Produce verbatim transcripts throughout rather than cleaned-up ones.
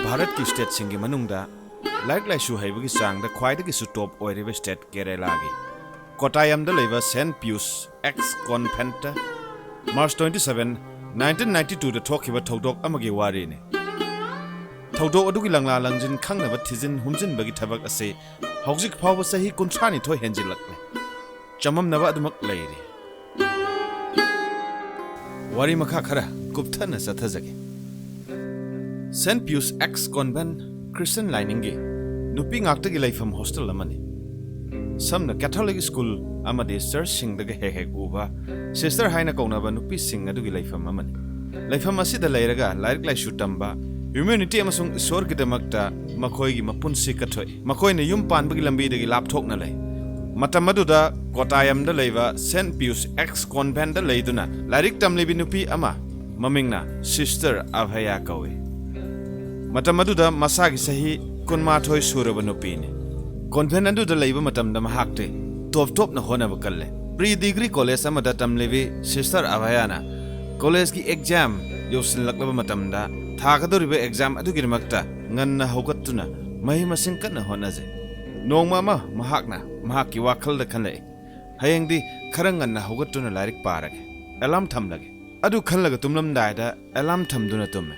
ꯚꯥꯔꯠꯀꯤ ꯁ꯭ꯇꯦꯠꯁꯤꯡꯒꯤ ꯃꯅꯨꯡꯗ ꯂꯥꯏꯔꯤꯛ ꯂꯥꯏꯁꯨ ꯍꯩꯕꯒꯤ ꯆꯥꯡꯗ ꯈ꯭ꯋꯥꯏꯗꯒꯤꯁꯨ ꯇꯣꯞ ꯑꯣꯏꯔꯤꯕ ꯁ꯭ꯇꯦꯠ ꯀꯦꯔꯦꯂꯥꯒꯤ ꯀꯣꯇꯥꯌꯝꯗ ꯂꯩꯕ ꯁꯦꯟꯠ ꯄꯤꯌꯨꯁ ꯑꯦꯛꯁ ꯀꯣꯟꯚꯦꯟꯠꯇ March twenty seven, nineteen ninety ꯇꯨꯗ ꯊꯣꯛꯈꯤꯕ ꯊꯧꯗꯣꯛ ꯑꯃꯒꯤ ꯋꯥꯔꯤꯅꯤ꯫ ꯊꯧꯗꯣꯛ ꯑꯗꯨꯒꯤ ꯂꯪꯂꯥ ꯂꯪꯖꯤꯟ ꯈꯪꯅꯕ ꯊꯤꯖꯤꯟ ꯍꯨꯝꯖꯤꯟꯕꯒꯤ ꯊꯕꯛ ꯑꯁꯤ ꯍꯧꯖꯤꯛ ꯐꯥꯎꯕ ꯆꯍꯤ ꯀꯨꯟꯊ꯭ꯔꯥꯅꯤꯊꯣꯏ ꯍꯦꯟꯖꯤꯜꯂꯛꯂꯦ꯫ ꯆꯃꯝꯅꯕ ꯑꯗꯨꯃꯛ ꯂꯩꯔꯤ꯫ ꯋꯥꯔꯤ ꯃꯈꯥ ꯈꯔ ꯀꯨꯞꯊꯅ ꯆꯠꯊꯖꯒꯦ꯫ ꯁꯦꯟꯠ ꯄꯤꯌꯨꯁ ꯑꯦꯛꯁ ꯀꯣꯟꯚꯦꯟꯠ ꯈ꯭ꯔꯤꯁꯇꯤꯌꯟ ꯂꯥꯏꯅꯤꯡꯒꯤ ꯅꯨꯄꯤ ꯉꯥꯛꯇꯒꯤ ꯂꯩꯐꯝ ꯍꯣꯁꯇꯦꯜ ꯑꯃꯅꯤ꯫ ꯁꯝꯅ ꯀꯦꯊꯣꯂꯤꯛ ꯁ꯭ꯀꯨꯜ ꯑꯃꯗꯤ ꯆꯔꯆꯁꯤꯡꯗꯒ ꯍꯦꯛ ꯍꯦꯛ ꯎꯕ ꯁꯤꯁꯇꯔ ꯍꯥꯏꯅ ꯀꯧꯅꯕ ꯅꯨꯄꯤꯁꯤꯡ ꯑꯗꯨꯒꯤ ꯂꯩꯐꯝ ꯑꯃꯅꯤ꯫ ꯂꯩꯐꯝ ꯑꯁꯤꯗ ꯂꯩꯔꯒ ꯂꯥꯏꯔꯤꯛ ꯂꯥꯏꯁꯨ ꯇꯝꯕ, ꯍ꯭ꯌꯨꯃꯦꯅꯤꯇꯤ ꯑꯃꯁꯨꯡ ꯏꯁꯣꯔꯒꯤꯗꯃꯛꯇ ꯃꯈꯣꯏꯒꯤ ꯃꯄꯨꯟꯁꯤ ꯀꯠꯊꯣꯛꯏ꯫ ꯃꯈꯣꯏꯅ ꯌꯨꯝ ꯄꯥꯟꯕꯒꯤ ꯂꯝꯕꯤꯗꯒꯤ ꯂꯥꯞꯊꯣꯛꯅ ꯂꯩ꯫ ꯃꯇꯝ ꯑꯗꯨꯗ ꯀꯣꯇꯥꯌꯝꯗ ꯂꯩꯕ ꯁꯦꯟꯠ ꯄꯤꯌꯨꯁ ꯑꯦꯛꯁ ꯀꯣꯟꯚꯦꯟꯠꯗ ꯂꯩꯗꯨꯅ ꯂꯥꯏꯔꯤꯛ ꯇꯝꯂꯤꯕꯤ ꯅꯨꯄꯤ ꯑꯃ, ꯃꯃꯤꯡꯅ ꯁꯤꯁꯇꯔ ꯑꯚꯌꯥ ꯀꯧꯏ꯫ ꯃꯇꯝ ꯑꯗꯨꯗ ꯃꯁꯥꯒꯤ ꯆꯍꯤ ꯀꯨꯟꯃꯥꯊꯣꯏ ꯁꯨꯔꯕ ꯅꯨꯄꯤꯅꯤ꯫ ꯀꯣꯟꯚꯦꯟꯠ ꯑꯗꯨꯗ ꯂꯩꯕ ꯃꯇꯝꯗ ꯃꯍꯥꯛꯇꯤ ꯇꯣꯞ ꯇꯣꯞꯅ ꯍꯣꯠꯅꯕ ꯀꯜꯂꯦ꯫ ꯄ꯭ꯔꯤ ꯗꯤꯒ꯭ꯔꯤ ꯀꯣꯂꯦꯖ ꯑꯃꯗ ꯇꯝꯂꯤꯕꯤ ꯁꯤꯁꯇꯔ ꯑꯚꯌꯥꯅ ꯀꯣꯂꯦꯖꯀꯤ ꯑꯦꯛꯖꯥꯝ ꯌꯧꯁꯤꯜꯂꯛꯂꯕ ꯃꯇꯝꯗ ꯊꯥꯒꯗꯧꯔꯤꯕ ꯑꯦꯛꯖꯥꯝ ꯑꯗꯨꯒꯤꯗꯃꯛꯇ ꯉꯟꯅ ꯍꯧꯒꯠꯇꯨꯅ ꯃꯍꯩ ꯃꯁꯤꯡ ꯀꯟꯅ ꯍꯣꯠꯅꯖꯩ꯫ ꯅꯣꯡꯃ ꯑꯃ ꯃꯍꯥꯛꯅ ꯃꯍꯥꯛꯀꯤ ꯋꯥꯈꯜꯗ ꯈꯜꯂꯛꯏ, "ꯍꯌꯦꯡꯗꯤ ꯈꯔ ꯉꯟꯅ ꯍꯧꯒꯠꯇꯨꯅ ꯂꯥꯏꯔꯤꯛ ꯄꯥꯔꯒꯦ, ꯑꯦꯂꯥꯝ ꯊꯝꯂꯒꯦ"꯫ ꯑꯗꯨ ꯈꯜꯂꯒ ꯇꯨꯝꯂꯝꯗꯥꯏꯗ ꯑꯦꯂꯥꯝ ꯊꯝꯗꯨꯅ ꯇꯨꯝꯃꯦ꯫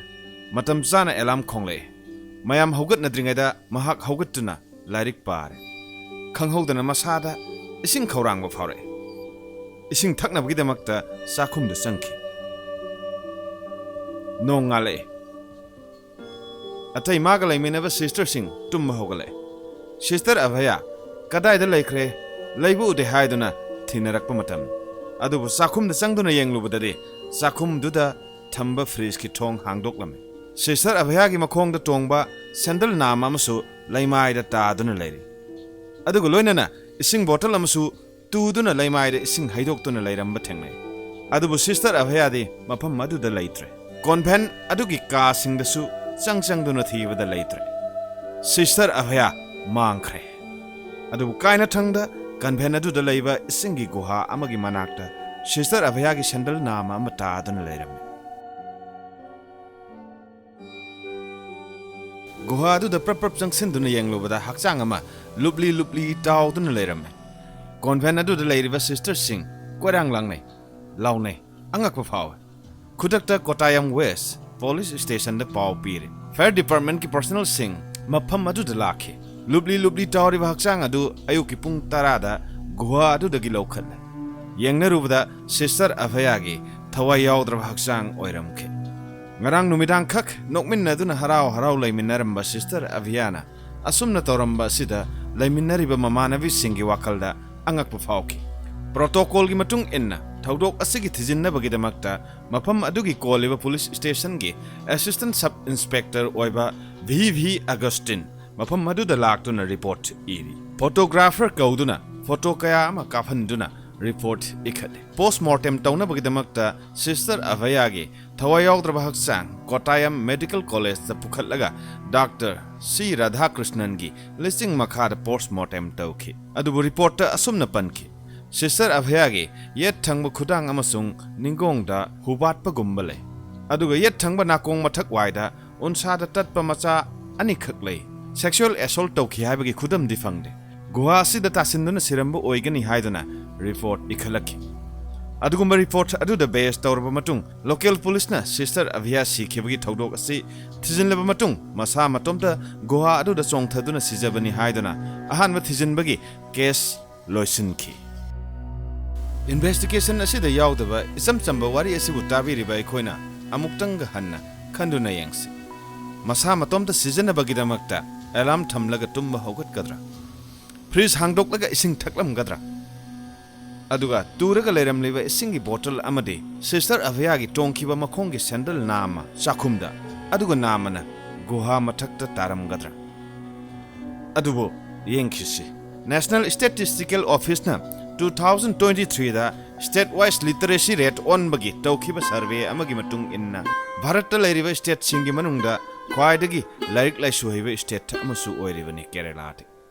ꯃꯇꯝ ꯆꯥꯅ ꯑꯦꯂꯥꯝ ꯈꯣꯡꯂꯛꯏ꯫ ꯃꯌꯥꯝ ꯍꯧꯒꯠꯅꯗ꯭ꯔꯤꯉꯩꯗ ꯃꯍꯥꯛ ꯍꯧꯒꯠꯇꯨꯅ ꯂꯥꯏꯔꯤꯛ ꯄꯥꯔꯦ꯫ ꯈꯪꯍꯧꯗꯅ ꯃꯁꯥꯗ ꯏꯁꯤꯡ ꯈꯧꯔꯥꯡꯕ ꯐꯥꯎꯔꯛꯏ꯫ ꯏꯁꯤꯡ ꯊꯛꯅꯕꯒꯤꯗꯃꯛꯇ ꯆꯥꯛꯈꯨꯝꯗ ꯆꯪꯈꯤ꯫ ꯅꯣꯡ ꯉꯥꯜꯂꯛꯏ꯫ ꯑꯇꯩ ꯃꯥꯒ ꯂꯩꯃꯤꯟꯅꯕ ꯁꯤꯁꯇꯔꯁꯤꯡ ꯇꯨꯝꯕ ꯍꯧꯒꯠꯂꯛꯑꯦ꯫ "ꯁꯤꯁꯇꯔ ꯑꯚꯌꯥ ꯀꯗꯥꯏꯗ ꯂꯩꯈ꯭ꯔꯦ? ꯂꯩꯕ ꯎꯗꯦ" ꯍꯥꯏꯗꯨꯅ ꯊꯤꯅꯔꯛꯄ ꯃꯇꯝ꯫ ꯑꯗꯨꯕꯨ ꯆꯥꯛꯈꯨꯝꯗ ꯆꯪꯗꯨꯅ ꯌꯦꯡꯂꯨꯕꯗꯗꯤ ꯆꯥꯛꯈꯨꯝꯗꯨꯗ ꯊꯝꯕ ꯐ꯭ꯔꯤꯖꯀꯤ ꯊꯣꯡ ꯍꯥꯡꯗꯣꯛꯂꯝꯃꯤ꯫ ꯁꯤꯁꯇꯔ ꯑꯚꯌꯥꯒꯤ ꯃꯈꯣꯡꯗ ꯇꯣꯡꯕ ꯁꯦꯟꯗꯜ ꯅꯥꯝꯃ ꯑꯃꯁꯨ ꯂꯩꯃꯥꯏꯗ ꯇꯥꯗꯨꯅ ꯂꯩꯔꯤ꯫ ꯑꯗꯨꯒ ꯂꯣꯏꯅꯅ ꯏꯁꯤꯡ ꯕꯣꯇꯜ ꯑꯃꯁꯨ ꯇꯨꯗꯨꯅ ꯂꯩꯃꯥꯏꯗ ꯏꯁꯤꯡ ꯍꯩꯗꯣꯛꯇꯨꯅ ꯂꯩꯔꯝꯕ ꯊꯦꯡꯅꯩ꯫ ꯑꯗꯨꯕꯨ ꯁꯤꯁꯇꯔ ꯑꯚꯌꯥꯗꯤ ꯃꯐꯝ ꯑꯗꯨꯗ ꯂꯩꯇ꯭ꯔꯦ꯫ ꯀꯣꯟꯚꯦꯟꯠ ꯑꯗꯨꯒꯤ ꯀꯥꯁꯤꯡꯗꯁꯨ ꯆꯪ ꯆꯪꯗꯨꯅ ꯊꯤꯕꯗ ꯂꯩꯇ꯭ꯔꯦ꯫ ꯁꯤꯁꯇꯔ ꯑꯚꯌꯥ ꯃꯥꯡꯈ꯭ꯔꯦ꯫ ꯑꯗꯨꯕꯨ ꯀꯥꯏꯅꯊꯪꯗ ꯀꯟꯚꯦꯟꯠ ꯑꯗꯨꯗ ꯂꯩꯕ ꯏꯁꯤꯡꯒꯤ ꯒꯨꯍꯥ ꯑꯃꯒꯤ ꯃꯅꯥꯛꯇ ꯁꯤꯁꯇꯔ ꯑꯚꯌꯥꯒꯤ ꯁꯦꯟꯗꯜ ꯅꯥꯝꯃ ꯑꯃ ꯇꯥꯗꯨꯅ ꯂꯩꯔꯝꯃꯤ꯫ ꯒꯨꯍꯥ ꯑꯗꯨꯗ ꯄ꯭ꯔꯞ ꯄ꯭ꯔꯞ ꯆꯪꯁꯤꯟꯗꯨꯅ ꯌꯦꯡꯂꯨꯕꯗ ꯍꯛꯆꯥꯡ ꯑꯃ ꯂꯨꯞꯂꯤ ꯂꯨꯞꯂꯤ ꯇꯥꯎꯗꯨꯅ ꯂꯩꯔꯝꯃꯦ꯫ ꯀꯣꯟꯚꯦꯟ ꯑꯗꯨꯗ ꯂꯩꯔꯤꯕ ꯁꯤꯁꯇꯔꯁꯤꯡ ꯀꯣꯏꯔꯥꯡ ꯂꯥꯡꯅꯩ, ꯂꯥꯎꯅꯩ, ꯑꯉꯛꯄ ꯐꯥꯎꯏ꯫ ꯈꯨꯗꯛꯇ ꯀꯣꯇꯥꯌꯝ ꯋꯦꯁ ꯄꯨꯂꯤꯁ ꯁ꯭ꯇꯦꯁꯟꯗ ꯄꯥꯎ ꯄꯤꯔꯦ꯫ ꯐꯥꯌꯔ ꯗꯤꯄꯥꯔꯠꯃꯦꯟꯠꯀꯤ ꯄꯔꯁꯅꯦꯜꯁꯤꯡ ꯃꯐꯝ ꯑꯗꯨꯗ ꯂꯥꯛꯈꯤ꯫ ꯂꯨꯞꯂꯤ ꯂꯨꯞꯂꯤ ꯇꯥꯎꯔꯤꯕ ꯍꯛꯆꯥꯡ ꯑꯗꯨ ꯑꯌꯨꯛꯀꯤ ꯄꯨꯡ ꯇꯔꯥꯗ ꯒꯨꯍꯥ ꯑꯗꯨꯗꯒꯤ ꯂꯧꯈꯠꯂꯦ꯫ ꯌꯦꯡꯅꯔꯨꯕꯗ ꯁꯤꯁꯇꯔ ꯑꯚꯌꯥꯒꯤ ꯊꯋꯥꯏ ꯌꯥꯎꯗ꯭ꯔꯕ ꯍꯛꯆꯥꯡ ꯑꯣꯏꯔꯝꯈꯤ꯫ ꯉꯔꯥꯡ ꯅꯨꯃꯤꯗꯥꯡꯈꯛ ꯅꯣꯛꯃꯤꯟꯅꯗꯨꯅ ꯍꯔꯥꯎ ꯍꯔꯥꯎ ꯂꯩꯃꯤꯟꯅꯔꯝꯕ ꯁꯤꯁꯇꯔ ꯑꯚꯌꯥꯅ ꯑꯁꯨꯝꯅ ꯇꯧꯔꯝꯕ ꯑꯁꯤꯗ ꯂꯩꯃꯤꯟꯅꯔꯤꯕ ꯃꯃꯥꯟꯅꯕꯤꯁꯤꯡꯒꯤ ꯋꯥꯈꯜꯗ ꯑꯉꯛꯄ ꯐꯥꯎꯈꯤ꯫ ꯄ꯭ꯔꯣꯇꯣꯀꯣꯜꯒꯤ ꯃꯇꯨꯡ ꯏꯟꯅ ꯊꯧꯗꯣꯛ ꯑꯁꯤꯒꯤ ꯊꯤꯖꯤꯟꯅꯕꯒꯤꯗꯃꯛꯇ ꯃꯐꯝ ꯑꯗꯨꯒꯤ ꯀꯣꯜꯂꯤꯕ ꯄꯨꯂꯤꯁ ꯁ꯭ꯇꯦꯁꯟꯒꯤ ꯑꯦꯁꯤꯁꯇꯦꯟꯠ ꯁꯕ ꯏꯟꯁꯄꯦꯛꯇꯔ ꯑꯣꯏꯕ ꯚꯤ ꯚꯤ ꯑꯒꯁꯇꯤꯟ ꯃꯐꯝ ꯑꯗꯨꯗ ꯂꯥꯛꯇꯨꯅ ꯔꯤꯄꯣꯔꯠ ꯏꯔꯤ꯫ ꯐꯣꯇꯣꯒ꯭ꯔꯥꯐꯔ ꯀꯧꯗꯨꯅ ꯐꯣꯇꯣ ꯀꯌꯥ ꯑꯃ ꯀꯥꯞꯍꯟꯗꯨꯅ ꯔꯤꯄꯣꯔꯠ ꯏꯈꯠꯂꯤ꯫ ꯄꯣꯁꯃꯣꯔꯇꯦꯝ ꯇꯧꯅꯕꯒꯤꯗꯃꯛꯇ ꯁꯤꯁꯇꯔ ꯑꯚꯌꯥꯒꯤ ꯊꯋꯥꯏ ꯌꯥꯎꯗ꯭ꯔꯕ ꯍꯛꯆꯥꯡ ꯀꯣꯇꯥꯌꯝ ꯃꯦꯗꯤꯀꯦꯜ ꯀꯣꯂꯦꯖꯇ ꯄꯨꯈꯠꯂꯒ ꯗꯥꯛꯇꯔ ꯁꯤ ꯔꯥꯙꯥꯀ꯭ꯔꯤꯁꯅꯟꯒꯤ ꯂꯤꯆꯤꯡ ꯃꯈꯥꯗ ꯄꯣꯁꯃꯣꯔꯇꯦꯝ ꯇꯧꯈꯤ꯫ ꯑꯗꯨꯕꯨ ꯔꯤꯄꯣꯔꯠꯇ ꯑꯁꯨꯝꯅ ꯄꯟꯈꯤ, ꯁꯤꯁꯇꯔ ꯑꯚꯌꯥꯒꯤ ꯌꯦꯠ ꯊꯪꯕ ꯈꯨꯗꯥꯡ ꯑꯃꯁꯨꯡ ꯅꯤꯡꯒꯣꯡꯗ ꯍꯨꯕꯥꯠꯄꯒꯨꯝꯕ ꯂꯩ, ꯑꯗꯨꯒ ꯌꯦꯠ ꯊꯪꯕ ꯅꯥꯀꯣꯡ ꯃꯊꯛ ꯋꯥꯏꯗ ꯎꯟꯁꯥꯗ ꯇꯠꯄ ꯃꯆꯥ ꯑꯅꯤꯈꯛ ꯂꯩ꯫ ꯁꯦꯛꯁꯨꯑꯦꯜ ꯑꯦꯁꯣꯜꯠ ꯇꯧꯈꯤ ꯍꯥꯏꯕꯒꯤ ꯈꯨꯗꯝꯗꯤ ꯐꯪꯗꯦ꯫ ꯒꯨꯍꯥ ꯑꯁꯤꯗ ꯇꯥꯁꯤꯟꯗꯨꯅ ꯁꯤꯔꯝꯕ ꯑꯣꯏꯒꯅꯤ ꯍꯥꯏꯗꯨꯅ ꯔꯤꯄꯣꯔꯠ ꯏꯈꯠꯂꯛꯈꯤ꯫ ꯑꯗꯨꯒꯨꯝꯕ ꯔꯤꯄꯣꯔꯠ ꯑꯗꯨꯗ ꯕꯦꯖ ꯇꯧꯔꯕ ꯃꯇꯨꯡ, ꯂꯣꯀꯦꯜ ꯄꯨꯂꯤꯁꯅ ꯁꯤꯁꯇꯔ ꯑꯚꯌꯥ ꯁꯤꯈꯤꯕꯒꯤ ꯊꯧꯗꯣꯛ ꯑꯁꯤ ꯊꯤꯖꯤꯜꯂꯕ ꯃꯇꯨꯡ, ꯃꯁꯥ ꯃꯇꯣꯝꯇ ꯒꯨꯍꯥ ꯑꯗꯨꯗ ꯆꯣꯡꯊꯗꯨꯅ ꯁꯤꯖꯕꯅꯤ ꯍꯥꯏꯗꯨꯅ ꯑꯍꯥꯟꯕ ꯊꯤꯖꯤꯟꯕꯒꯤ ꯀꯦꯁ ꯂꯣꯏꯁꯤꯟꯈꯤ꯫ ꯏꯟꯚꯦꯁꯇꯤꯒꯦꯁꯟ ꯑꯁꯤꯗ ꯌꯥꯎꯗꯕ ꯏꯆꯝ ꯆꯝꯕ ꯋꯥꯔꯤ ꯑꯁꯤꯕꯨ ꯇꯥꯕꯤꯔꯤꯕ ꯑꯩꯈꯣꯏꯅ ꯑꯃꯨꯛꯇꯪꯒ ꯍꯟꯅ ꯈꯟꯗꯨꯅ ꯌꯦꯡꯁꯤ꯫ ꯃꯁꯥ ꯃꯇꯣꯝꯇ ꯁꯤꯖꯤꯟꯅꯕꯒꯤꯗꯃꯛꯇ ꯑꯦꯂꯥꯔꯝ ꯊꯝꯂꯒ ꯇꯨꯝꯕ ꯍꯧꯒꯠꯀꯗ꯭ꯔꯥ? ꯐ꯭ꯔꯤꯖ ꯍꯥꯡꯗꯣꯛꯂꯒ ꯏꯁꯤꯡ ꯊꯛꯂꯝꯒꯗ꯭ꯔꯥ? ꯑꯗꯨꯒ ꯇꯨꯔꯒ ꯂꯩꯔꯝꯂꯤꯕ ꯏꯁꯤꯡꯒꯤ ꯕꯣꯇꯜ ꯑꯃꯗꯤ ꯁꯤꯁꯇꯔ ꯑꯚꯌꯥꯒꯤ ꯇꯣꯡꯈꯤꯕ ꯃꯈꯣꯡꯒꯤ ꯁꯦꯟꯗꯜ ꯅꯥꯝꯃ ꯆꯥꯛꯈꯨꯝꯗ, ꯑꯗꯨꯒ ꯅꯥꯝꯃꯅ ꯒꯨꯍꯥ ꯃꯊꯛꯇ ꯇꯥꯔꯝꯒꯗ꯭ꯔꯥ? ꯑꯗꯨꯕꯨ ꯌꯦꯡꯈꯤꯁꯤ꯫ ꯅꯦꯁꯅꯦꯜ ꯁ꯭ꯇꯦꯇꯤꯁꯇꯤꯀꯦꯜ ꯑꯣꯐꯤꯁꯅ ꯇꯨ ꯊꯥꯎꯖꯟ ꯇ꯭ꯋꯦꯟꯇꯤ ꯊ꯭ꯔꯤꯗ ꯁ꯭ꯇꯦꯠ ꯋꯥꯏꯁ ꯂꯤꯇꯔꯦꯁꯤ ꯔꯦꯠ ꯑꯣꯟꯕꯒꯤ ꯇꯧꯈꯤꯕ ꯁꯔꯚꯦ ꯑꯃꯒꯤ ꯃꯇꯨꯡ ꯏꯟꯅ, ꯚꯥꯔꯠꯇ ꯂꯩꯔꯤꯕ ꯁ꯭ꯇꯦꯠꯁꯤꯡꯒꯤ ꯃꯅꯨꯡꯗ ꯈ꯭ꯋꯥꯏꯗꯒꯤ ꯂꯥꯏꯔꯤꯛ ꯂꯥꯏꯁꯨ ꯍꯩꯕ ꯁ꯭ꯇꯦꯠ ꯑꯃꯁꯨ ꯑꯣꯏꯔꯤꯕꯅꯤ ꯀꯦꯔꯦꯂꯥꯗꯤ꯫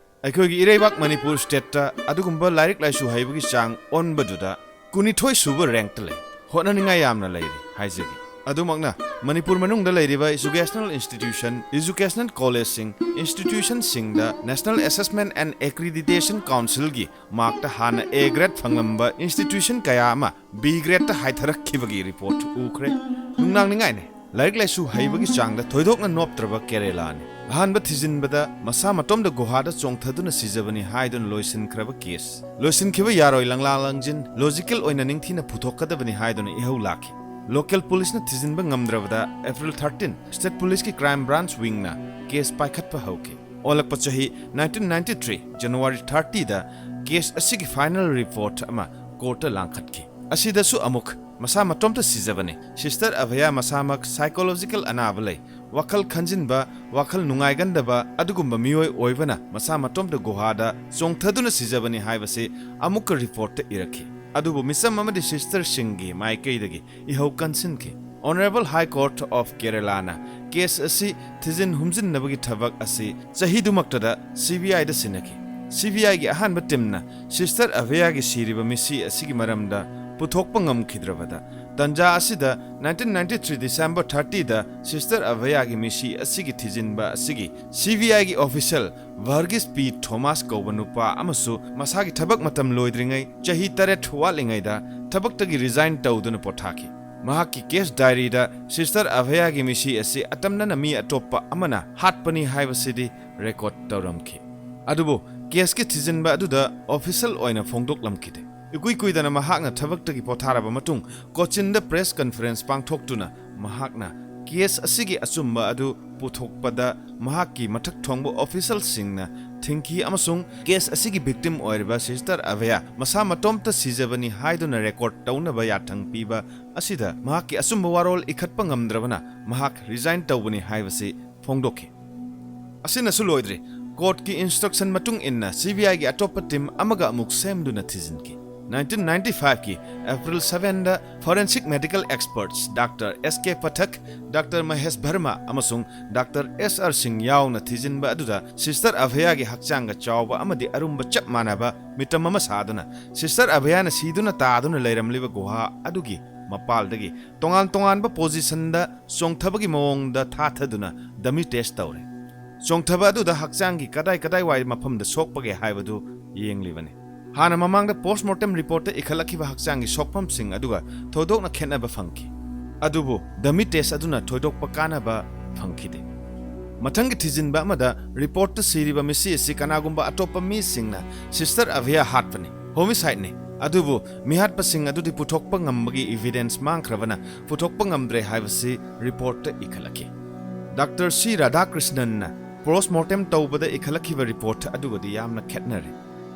ꯑꯩꯈꯣꯏꯒꯤ ꯏꯔꯩꯕꯥꯛ ꯃꯅꯤꯄꯨꯔ ꯁ꯭ꯇꯦꯠꯇ ꯑꯗꯨꯒꯨꯝꯕ ꯂꯥꯏꯔꯤꯛ ꯂꯥꯏꯁꯨ ꯍꯩꯕꯒꯤ ꯆꯥꯡ ꯑꯣꯟꯕꯗꯨꯗ ꯀꯨꯟꯅꯤꯊꯣꯏ ꯁꯨꯕ ꯔꯦꯡꯛꯇ ꯂꯩ꯫ ꯍꯣꯠꯅꯅꯤꯡꯉꯥꯏ ꯌꯥꯝꯅ ꯂꯩꯔꯤ ꯍꯥꯏꯖꯒꯦ꯫ ꯑꯗꯨꯃꯛꯅ ꯃꯅꯤꯄꯨꯔ ꯃꯅꯨꯡꯗ ꯂꯩꯔꯤꯕ educational institution, educational collegeꯁꯤꯡ, institutionꯁꯤꯡꯗ National Assessment and Accreditation Councilꯒꯤ markꯇ ꯍꯥꯟꯅ A grade ꯐꯪꯂꯝꯕ institution ꯀꯌꯥ ꯑꯃ B gradeꯇ ꯍꯥꯏꯊꯔꯛꯈꯤꯕꯒꯤ report ꯎꯈ꯭ꯔꯦ꯫ ꯅꯨꯡꯅꯥꯡꯅꯤꯡꯉꯥꯏꯅꯤ, ꯂꯥꯏꯔꯤꯛ ꯂꯥꯏꯁꯨ ꯍꯩꯕꯒꯤ ꯆꯥꯡꯗ ꯊꯣꯏꯗꯣꯛꯅ ꯅꯣꯞꯇ꯭ꯔꯕ ꯀꯦꯔꯦꯂꯥꯅꯤ꯫ ꯑꯍꯥꯟꯕ ꯊꯤꯖꯤꯟꯕꯗ ꯃꯁꯥ ꯃꯇꯣꯝꯗ ꯒꯨꯍꯥꯗ ꯆꯣꯡꯊꯗꯨꯅ ꯁꯤꯖꯕꯅꯤ ꯍꯥꯏꯗꯨꯅ ꯂꯣꯏꯁꯤꯟꯈ꯭ꯔꯕ case꯫ ꯂꯣꯏꯁꯤꯟꯈꯤꯕ ꯌꯥꯔꯣꯏ, ꯂꯪꯂꯥ ꯂꯪꯖꯤꯟ, logical ꯑꯣꯏꯅ ꯅꯤꯡꯊꯤꯅ ꯄꯨꯊꯣꯛꯀꯗꯕꯅꯤ ꯍꯥꯏꯗꯨꯅ ꯏꯍꯧ ꯂꯥꯛꯈꯤ꯫ Local policeꯅ ꯊꯤꯖꯤꯟꯕ ꯉꯝꯗ꯭ꯔꯕꯗ April thirteen, state policeꯀꯤ crime branch wingꯅ case ꯄꯥꯏꯈꯠꯄ ꯍꯧꯈꯤ꯫ ꯑꯣꯜꯂꯛꯄ ꯆꯍꯤ nineteen ninety three January thirtyꯗ case ꯑꯁꯤꯒꯤ final report ꯑꯃ courtꯇ ꯂꯥꯡꯈꯠꯈꯤ꯫ ꯑꯁꯤꯗꯁꯨ ꯑꯃꯨꯛ ꯃꯁꯥ ꯃꯇꯣꯝꯇ ꯁꯤꯖꯕꯅꯤ꯫ Sister ꯑꯚꯌꯥ ꯃꯁꯥꯃꯛ psychological ꯑꯅꯥꯕ ꯂꯩ, ꯋꯥꯈꯜ ꯈꯟꯖꯤꯟꯕ, ꯋꯥꯈꯜ ꯅꯨꯡꯉꯥꯏꯒꯟꯗꯕ ꯑꯗꯨꯒꯨꯝꯕ ꯃꯤꯑꯣꯏ ꯑꯣꯏꯕꯅ ꯃꯁꯥ ꯃꯇꯣꯝꯇ ꯒꯨꯍꯥꯗ ꯆꯣꯡꯊꯗꯨꯅ ꯁꯤꯖꯕꯅꯤ ꯍꯥꯏꯕꯁꯤ ꯑꯃꯨꯛꯀ report ꯏꯔꯛꯈꯤ꯫ ꯑꯗꯨꯕꯨ ꯃꯤꯆꯝ ꯑꯃꯗꯤ sisterꯁꯤꯡꯒꯤ ꯃꯥꯏꯀꯩꯗꯒꯤ ꯏꯍꯧ ꯀꯟꯁꯤꯟꯈꯤ꯫ Honourable High Court of Keralaꯅ case ꯑꯁꯤ ꯊꯤꯖꯤꯟ ꯍꯨꯝꯖꯤꯟꯅꯕꯒꯤ ꯊꯕꯛ ꯑꯁꯤ ꯆꯍꯤꯗꯨꯃꯛꯇꯗ CBIꯗ ꯁꯤꯟꯅꯈꯤ꯫ CBIꯒꯤ ꯑꯍꯥꯟꯕ teamꯅ Sister ꯑꯚꯌꯥꯒꯤ ꯁꯤꯔꯤꯕ ꯃꯤꯁꯤ ꯑꯁꯤꯒꯤ ꯃꯔꯝꯗ ꯄꯨꯊꯣꯛꯄ ꯉꯝꯈꯤꯗ꯭ꯔꯕꯗ, ꯇꯟꯖꯥ ꯑꯁꯤꯗ nineteen ninety three December thirtyꯗ Sister ꯑꯚꯌꯥꯒꯤ ꯃꯤꯁꯤ ꯑꯁꯤꯒꯤ ꯊꯤꯖꯤꯟꯕ ꯑꯁꯤꯒꯤ CBIꯒꯤ official Varghese P Thomas ꯀꯧꯕ ꯅꯨꯄꯥ ꯑꯃꯁꯨ ꯃꯁꯥꯒꯤ ꯊꯕꯛ ꯃꯇꯝ ꯂꯣꯏꯗ꯭ꯔꯤꯉꯩ ꯆꯍꯤ ꯇꯔꯦꯠ ꯋꯥꯠꯂꯤꯉꯩꯗ ꯊꯕꯛꯇꯒꯤ resign ꯇꯧꯗꯨꯅ ꯄꯣꯊꯥꯈꯤ꯫ ꯃꯍꯥꯛꯀꯤ case diaryꯗ Sister ꯑꯚꯌꯥꯒꯤ ꯃꯤꯁꯤ ꯑꯁꯤ ꯑꯇꯝꯅꯅ ꯃꯤ ꯑꯇꯣꯞꯄ ꯑꯃꯅ ꯍꯥꯠꯄꯅꯤ ꯍꯥꯏꯕꯁꯤꯗꯤ record ꯇꯧꯔꯝꯈꯤ꯫ ꯑꯗꯨꯕꯨ caseꯀꯤ ꯊꯤꯖꯤꯟꯕ ꯑꯗꯨꯗ official ꯑꯣꯏꯅ ꯐꯣꯡꯗꯣꯛꯂꯝꯈꯤꯗꯦ꯫ ꯏꯀꯨꯏ ꯀꯨꯏꯗꯅ ꯃꯍꯥꯛꯅ ꯊꯕꯛꯇꯒꯤ ꯄꯣꯊꯥꯔꯕ ꯃꯇꯨꯡ ꯀꯣꯆꯤꯟꯗ press conference ꯄꯥꯡꯊꯣꯛꯇꯨꯅ ꯃꯍꯥꯛꯅ case ꯑꯁꯤꯒꯤ ꯑꯆꯨꯝꯕ ꯑꯗꯨ ꯄꯨꯊꯣꯛꯄꯗ ꯃꯍꯥꯛꯀꯤ ꯃꯊꯛ ꯊꯣꯡꯕ officialꯁꯤꯡꯅ ꯊꯤꯡꯈꯤ ꯑꯃꯁꯨꯡ case ꯑꯁꯤꯒꯤ victim ꯑꯣꯏꯔꯤꯕ Sister ꯑꯚꯌꯥ ꯃꯁꯥ ꯃꯇꯣꯝꯇ ꯁꯤꯖꯕꯅꯤ ꯍꯥꯏꯗꯨꯅ record ꯇꯧꯅꯕ ꯌꯥꯊꯪ ꯄꯤꯕ ꯑꯁꯤꯗ ꯃꯍꯥꯛꯀꯤ ꯑꯆꯨꯝꯕ ꯋꯥꯔꯣꯜ ꯏꯈꯠꯄ ꯉꯝꯗ꯭ꯔꯕꯅ ꯃꯍꯥꯛ resign ꯇꯧꯕꯅꯤ ꯍꯥꯏꯕꯁꯤ ꯐꯣꯡꯗꯣꯛꯈꯤ꯫ ꯑꯁꯤꯅꯁꯨ ꯂꯣꯏꯗ꯭ꯔꯤ꯫ Courtꯀꯤ instruction ꯃꯇꯨꯡ ꯏꯟꯅ CBIꯒꯤ ꯑꯇꯣꯞꯄ team ꯑꯃꯒ ꯑꯃꯨꯛ ꯁꯦꯝꯗꯨꯅ ꯊꯤꯖꯤꯟꯈꯤ꯫ Nineteen ninety fiveꯀꯤ April sevenꯗ forensic medical experts Doctor S K Pathak, Doctor Mahesh Verma ꯑꯃꯁꯨꯡ Doctor S R Singh ꯌꯥꯎꯅ ꯊꯤꯖꯤꯟꯕ ꯑꯗꯨꯗ Sister ꯑꯚꯌꯥꯒꯤ ꯍꯛꯆꯥꯡꯒ ꯆꯥꯎꯕ ꯑꯃꯗꯤ ꯑꯔꯨꯝꯕ ꯆꯞ ꯃꯥꯟꯅꯕ ꯃꯤꯇꯝ ꯑꯃ ꯁꯥꯗꯨꯅ Sister ꯑꯚꯌꯥꯅ ꯁꯤꯗꯨꯅ ꯇꯥꯗꯨꯅ ꯂꯩꯔꯝꯂꯤꯕ ꯒꯨꯍꯥ ꯑꯗꯨꯒꯤ ꯃꯄꯥꯜꯗꯒꯤ ꯇꯣꯉꯥꯟ ꯇꯣꯉꯥꯟꯕ ꯄꯣꯖꯤꯁꯟꯗ ꯆꯣꯡꯊꯕꯒꯤ ꯃꯑꯣꯡꯗ ꯊꯥꯊꯗꯨꯅ ꯗꯃꯤ ꯇꯦꯁ ꯇꯧꯔꯦ꯫ ꯆꯣꯡꯊꯕ ꯑꯗꯨꯗ ꯍꯛꯆꯥꯡꯒꯤ ꯀꯗꯥꯏ ꯀꯗꯥꯏꯋꯥꯏ ꯃꯐꯝꯗ ꯁꯣꯛꯄꯒꯦ ꯍꯥꯏꯕꯗꯨ ꯌꯦꯡꯂꯤꯕꯅꯤ꯫ ꯍꯥꯟꯅ ꯃꯃꯥꯡꯗ ꯄꯣꯁꯃꯣꯔꯇꯦꯝ ꯔꯤꯄꯣꯔꯠꯇ ꯏꯈꯠꯂꯛꯈꯤꯕ ꯍꯛꯆꯥꯡꯒꯤ ꯁꯣꯛꯐꯝꯁꯤꯡ ꯑꯗꯨꯒ ꯊꯣꯏꯗꯣꯛꯅ ꯈꯦꯠꯅꯕ ꯐꯪꯈꯤ꯫ ꯑꯗꯨꯕꯨ ꯗꯃꯤ ꯇꯦꯁ ꯑꯗꯨꯅ ꯊꯣꯏꯗꯣꯛꯄ ꯀꯥꯟꯅꯕ ꯐꯪꯈꯤꯗꯦ꯫ ꯃꯊꯪꯒꯤ ꯊꯤꯖꯤꯟꯕ ꯑꯃꯗ ꯔꯤꯄꯣꯔꯠꯇ ꯁꯤꯔꯤꯕ ꯃꯤꯁꯤ ꯑꯁꯤ ꯀꯅꯥꯒꯨꯝꯕ ꯑꯇꯣꯞꯄ ꯃꯤꯁꯤꯡꯅ ꯁꯤꯁꯇꯔ ꯑꯚꯤꯌꯥ ꯍꯥꯠꯄꯅꯤ, ꯍꯣꯃꯤꯁꯥꯏꯗꯅꯤ꯫ ꯑꯗꯨꯕꯨ ꯃꯤꯍꯥꯠꯄꯁꯤꯡ ꯑꯗꯨꯗꯤ ꯄꯨꯊꯣꯛꯄ ꯉꯝꯕꯒꯤ ꯏꯚꯤꯗꯦꯟꯁ ꯃꯥꯡꯈ꯭ꯔꯕꯅ ꯄꯨꯊꯣꯛꯄ ꯉꯝꯗ꯭ꯔꯦ ꯍꯥꯏꯕꯁꯤ ꯔꯤꯄꯣꯔꯠꯇ ꯏꯈꯠꯂꯛꯈꯤ꯫ ꯗꯥꯛꯇꯔ ꯁꯤ ꯔꯥꯙꯥꯀ꯭ꯔꯤꯁꯅꯟꯅ ꯄꯣꯁꯃꯣꯔꯇꯦꯝ ꯇꯧꯕꯗ ꯏꯈꯠꯂꯛꯈꯤꯕ ꯔꯤꯄꯣꯔꯠ ꯑꯗꯨꯒꯗꯤ ꯌꯥꯝꯅ ꯈꯦꯠꯅꯔꯦ꯫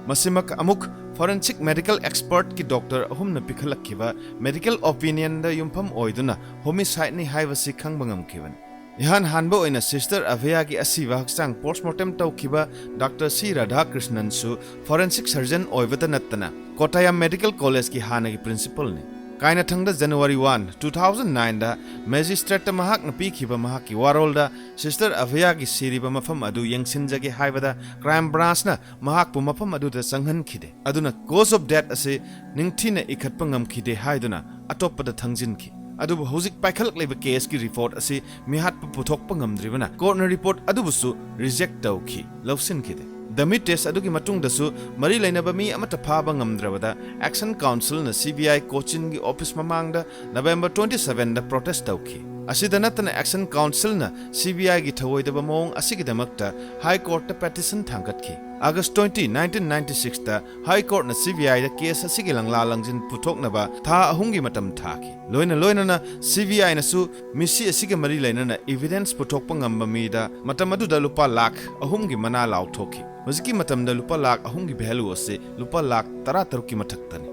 ꯃꯁꯤꯃꯛ ꯑꯃꯨꯛ ꯐꯣꯔꯦꯟꯁꯤꯛ ꯃꯦꯗꯤꯀꯦꯜ ꯑꯦꯛꯁꯄꯔꯠꯀꯤ ꯗꯣꯛꯇꯔ ꯑꯍꯨꯝꯅ ꯄꯤꯈꯠꯂꯛꯈꯤꯕ ꯃꯦꯗꯤꯀꯦꯜ ꯑꯣꯄꯤꯅꯤꯌꯟꯗ ꯌꯨꯝꯐꯝ ꯑꯣꯏꯗꯨꯅ ꯍꯣꯃꯤꯁꯥꯏꯗꯅꯤ ꯍꯥꯏꯕꯁꯤ ꯈꯪꯕ ꯉꯝꯈꯤꯕꯅꯤ꯫ ꯏꯍꯥꯟ ꯍꯥꯟꯕ ꯑꯣꯏꯅ ꯁꯤꯁꯇꯔ ꯑꯚꯌꯥꯒꯤ ꯑꯁꯤꯕ ꯍꯛꯆꯥꯡ ꯄꯣꯁꯃꯣꯔꯇꯦꯝ ꯇꯧꯈꯤꯕ ꯗꯥꯛꯇꯔ ꯁꯤ ꯔꯥꯙꯥꯀ꯭ꯔꯤꯁꯅꯟꯁꯨ ꯐꯣꯔꯦꯟꯁꯤꯛ ꯁꯔꯖꯟ ꯑꯣꯏꯕꯇ ꯅꯠꯇꯅ ꯀꯣꯇꯥꯌꯥꯝ ꯃꯦꯗꯤꯀꯦꯜ ꯀꯣꯂꯦꯖꯀꯤ ꯍꯥꯟꯅꯒꯤ ꯄ꯭ꯔꯤꯟꯁꯤꯄꯜꯅꯤ꯫ ꯀꯥꯏꯅꯊꯪꯗ ꯖꯅꯋꯥꯔꯤ ꯋꯥꯟ, ꯇꯨ ꯊꯥꯎꯖꯟ ꯅꯥꯏꯟꯗ ꯃꯦꯖꯤꯁꯇ꯭ꯔꯦꯠꯇ ꯃꯍꯥꯛꯅ ꯄꯤꯈꯤꯕ ꯃꯍꯥꯛꯀꯤ ꯋꯥꯔꯣꯜꯗ ꯁꯤꯁꯇꯔ ꯑꯚꯌꯥꯒꯤ ꯁꯤꯔꯤꯕ ꯃꯐꯝ ꯑꯗꯨ ꯌꯦꯡꯁꯤꯟꯖꯒꯦ ꯍꯥꯏꯕꯗ ꯀ꯭ꯔꯥꯏꯝ ꯕ꯭ꯔꯥꯟꯁꯅ ꯃꯍꯥꯛꯄꯨ ꯃꯐꯝ ꯑꯗꯨꯗ ꯆꯪꯍꯟꯈꯤꯗꯦ꯫ ꯑꯗꯨꯅ ꯀꯣꯖ ꯑꯣꯐ ꯗꯦꯠ ꯑꯁꯤ ꯅꯤꯡꯊꯤꯅ ꯏꯈꯠꯄ ꯉꯝꯈꯤꯗꯦ ꯍꯥꯏꯗꯨꯅ ꯑꯇꯣꯞꯄꯗ ꯊꯪꯖꯤꯟꯈꯤ꯫ ꯑꯗꯨꯕꯨ ꯍꯧꯖꯤꯛ ꯄꯥꯏꯈꯠꯂꯛꯂꯤꯕ ꯀꯦꯁꯀꯤ ꯔꯤꯄꯣꯔꯠ ꯑꯁꯤ ꯃꯤꯍꯥꯠꯄ ꯄꯨꯊꯣꯛꯄ ꯉꯝꯗ꯭ꯔꯤꯕꯅ ꯀꯣꯔꯠꯅ ꯔꯤꯄꯣꯔꯠ ꯑꯗꯨꯕꯨꯁꯨ ꯔꯤꯖꯦꯛ ꯇꯧꯈꯤ, ꯂꯧꯁꯤꯟꯈꯤꯗꯦ꯫ ꯗꯃꯤ ꯇꯦꯁ ꯑꯗꯨꯒꯤ ꯃꯇꯨꯡꯗꯁꯨ ꯃꯔꯤ ꯂꯩꯅꯕ ꯃꯤ ꯑꯃꯠꯇ ꯐꯥꯕ ꯉꯝꯗ꯭ꯔꯕꯗ ꯑꯦꯛꯁꯟ ꯀꯥꯎꯟꯁꯤꯜꯅ ꯁꯤ ꯕꯤ ꯑꯥꯏ ꯀꯣꯆꯤꯟꯒꯤ ꯑꯣꯐꯤꯁ ꯃꯃꯥꯡꯗ ꯅꯕꯦꯝꯕꯔ ꯇ꯭ꯋꯦꯟꯇꯤ ꯁꯚꯦꯟꯗ ꯄ꯭ꯔꯣꯇꯦꯁ ꯇꯧꯈꯤ꯫ ꯑꯁꯤꯗ ꯅꯠꯇꯅ ꯑꯦꯛꯁꯟ ꯀꯥꯎꯟꯁꯤꯜꯅ ꯁꯤ ꯕꯤ ꯑꯥꯏꯒꯤ ꯊꯧꯑꯣꯏꯗꯕ ꯃꯑꯣꯡ ꯑꯁꯤꯒꯤꯗꯃꯛꯇ ꯍꯥꯏ ꯀꯣꯔꯠꯇ ꯄꯦꯇꯤꯁꯟ ꯊꯥꯡꯒꯠꯈꯤ꯫ ꯑꯥꯒꯁ ꯇ꯭ꯋꯦꯟꯇꯤ, ꯅꯥꯏꯟꯇꯤꯟ ꯅꯥꯏꯟꯇꯤ ꯁꯤꯛꯁꯇ ꯍꯥꯏ ꯀꯣꯔꯠꯅ ꯁꯤ ꯕꯤ ꯑꯥꯏꯗ ꯀꯦꯁ ꯑꯁꯤꯒꯤ ꯂꯪꯂꯥ ꯂꯪꯖꯤꯟ ꯄꯨꯊꯣꯛꯅꯕ ꯊꯥ ꯑꯍꯨꯝꯒꯤ ꯃꯇꯝ ꯊꯥꯈꯤ꯫ ꯂꯣꯏꯅ ꯂꯣꯏꯅꯅ ꯁꯤ ꯕꯤ ꯑꯥꯏꯅꯁꯨ ꯃꯤꯁꯤ ꯑꯁꯤꯒ ꯃꯔꯤ ꯂꯩꯅꯅ ꯏꯚꯤꯗꯦꯟꯁ ꯄꯨꯊꯣꯛꯄ ꯉꯝꯕ ꯃꯤꯗ ꯃꯇꯝ ꯑꯗꯨꯗ ꯂꯨꯄꯥ ꯂꯥꯈ ꯑꯍꯨꯝꯒꯤ ꯃꯅꯥ ꯂꯥꯎꯊꯣꯛꯈꯤ꯫ ꯍꯧꯖꯤꯛꯀꯤ ꯃꯇꯝꯗ ꯂꯨꯄꯥ ꯂꯥꯈ ꯑꯍꯨꯝꯒꯤ ꯚꯦꯂꯨ ꯑꯁꯤ ꯂꯨꯄꯥ ꯂꯥꯈ ꯇꯔꯥꯇꯔꯨꯛꯀꯤ ꯃꯊꯛꯇꯅꯤ꯫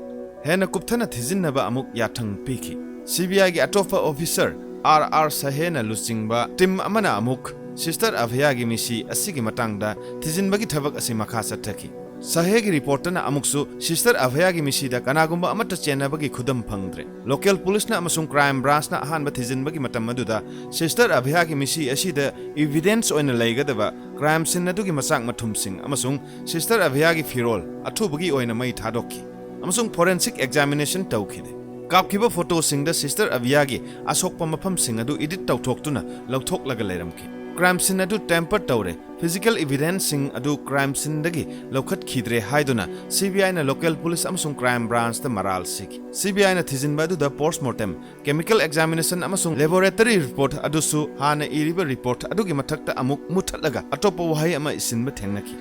ꯍꯦꯟꯅ ꯀꯨꯞꯊꯅ ꯊꯤꯖꯤꯟꯅꯕ ꯑꯃꯨꯛ ꯌꯥꯊꯪ ꯄꯤꯈꯤ꯫ ꯁꯤ ꯕꯤ ꯑꯥꯏꯒꯤ ꯑꯇꯣꯞꯄ ꯑꯣꯐꯤꯁꯔ ꯑꯥꯔ ꯑꯥꯔ ꯁꯍꯦꯅ ꯂꯨꯆꯤꯡꯕ ꯇꯤꯝ ꯑꯃꯅ ꯑꯃꯨꯛ ꯁꯤꯁꯇꯔ ꯑꯚꯌꯥꯒꯤ ꯃꯤꯁꯤ ꯑꯁꯤꯒꯤ ꯃꯇꯥꯡꯗ ꯊꯤꯖꯤꯟꯕꯒꯤ ꯊꯕꯛ ꯑꯁꯤ ꯃꯈꯥ ꯆꯠꯊꯈꯤ꯫ ꯁꯍꯦꯒꯤ ꯔꯤꯄꯣꯔꯠꯇꯅ ꯑꯃꯨꯛꯁꯨ ꯁꯤꯁꯇꯔ ꯑꯚꯌꯥꯒꯤ ꯃꯤꯁꯤꯗ ꯀꯅꯥꯒꯨꯝꯕ ꯑꯃꯠꯇ ꯆꯦꯟꯅꯕꯒꯤ ꯈꯨꯗꯝ ꯐꯪꯗ꯭ꯔꯦ꯫ ꯂꯣꯀꯦꯜ ꯄꯨꯂꯤꯁꯅ ꯑꯃꯁꯨꯡ ꯀ꯭ꯔꯥꯏꯝ ꯕ꯭ꯔꯥꯟꯁꯅ ꯑꯍꯥꯟꯕ ꯊꯤꯖꯤꯟꯕꯒꯤ ꯃꯇꯝ ꯑꯗꯨꯗ ꯁꯤꯁꯇꯔ ꯑꯚꯌꯥꯒꯤ ꯃꯤꯁꯤ ꯑꯁꯤꯗ ꯏꯚꯤꯗꯦꯟꯁ ꯑꯣꯏꯅ ꯂꯩꯒꯗꯕ ꯀ꯭ꯔꯥꯏꯝ ꯁꯤꯟ ꯑꯗꯨꯒꯤ ꯃꯆꯥꯛ ꯃꯊꯨꯝꯁꯤꯡ ꯑꯃꯁꯨꯡ ꯁꯤꯁꯇꯔ ꯑꯚꯌꯥꯒꯤ ꯐꯤꯔꯣꯜ ꯑꯊꯨꯕꯒꯤ ꯑꯣꯏꯅ ꯃꯩ ꯊꯥꯗꯣꯛꯈꯤ ꯑꯃꯁꯨꯡ ꯐꯣꯔꯦꯟꯁꯤꯛ ꯑꯦꯛꯖꯥꯃꯤꯅꯦꯁꯟ ꯇꯧꯈꯤꯗꯦ꯫ ꯀꯥꯞꯈꯤꯕ ꯐꯣꯇꯣꯁꯤꯡꯗ ꯁꯤꯁꯇꯔ ꯑꯚꯤꯌꯥꯒꯤ ꯑꯁꯣꯛꯄ ꯃꯐꯝꯁꯤꯡ ꯑꯗꯨ ꯏꯗꯤꯠ ꯇꯧꯊꯣꯛꯇꯨꯅ ꯂꯧꯊꯣꯛꯂꯒ ꯂꯩꯔꯝꯈꯤ꯫ ꯀ꯭ꯔꯥꯏꯝ ꯁꯤꯟ ꯑꯗꯨ ꯇꯦꯝꯄꯔ ꯇꯧꯔꯦ꯫ ꯐꯤꯖꯤꯀꯦꯜ ꯏꯚꯤꯗꯦꯟꯁꯁꯤꯡ ꯑꯗꯨ ꯀ꯭ꯔꯥꯏꯝ ꯁꯤꯟꯗꯒꯤ ꯂꯧꯈꯠꯈꯤꯗ꯭ꯔꯦ ꯍꯥꯏꯗꯨꯅ ꯁꯤ ꯕꯤ ꯑꯥꯏꯅ ꯂꯣꯀꯦꯜ ꯄꯨꯂꯤꯁ ꯑꯃꯁꯨꯡ ꯀ꯭ꯔꯥꯏꯝ ꯕ꯭ꯔꯥꯟꯁꯇ ꯃꯔꯥꯜ ꯁꯤꯈꯤ꯫ ꯁꯤ ꯕꯤ ꯑꯥꯏꯅ ꯊꯤꯖꯤꯟꯕ ꯑꯗꯨꯗ ꯄꯣꯁ꯭ꯠꯃꯣꯔꯇꯦꯝ, ꯀꯦꯃꯤꯀꯦꯜ ꯑꯦꯛꯖꯥꯃꯤꯅꯦꯁꯟ ꯑꯃꯁꯨꯡ ꯂꯦꯕꯣꯔꯦꯇꯔꯤ ꯔꯤꯄꯣꯔꯠ ꯑꯗꯨꯁꯨ ꯍꯥꯟꯅ ꯏꯔꯤꯕ ꯔꯤꯄꯣꯔꯠ ꯑꯗꯨꯒꯤ ꯃꯊꯛꯇ ꯑꯃꯨꯛ ꯃꯨꯠꯊꯠꯂꯒ ꯑꯇꯣꯞꯄ ꯋꯥꯍꯩ ꯑꯃ ꯏꯁꯤꯟꯕ ꯊꯦꯡꯅꯈꯤ꯫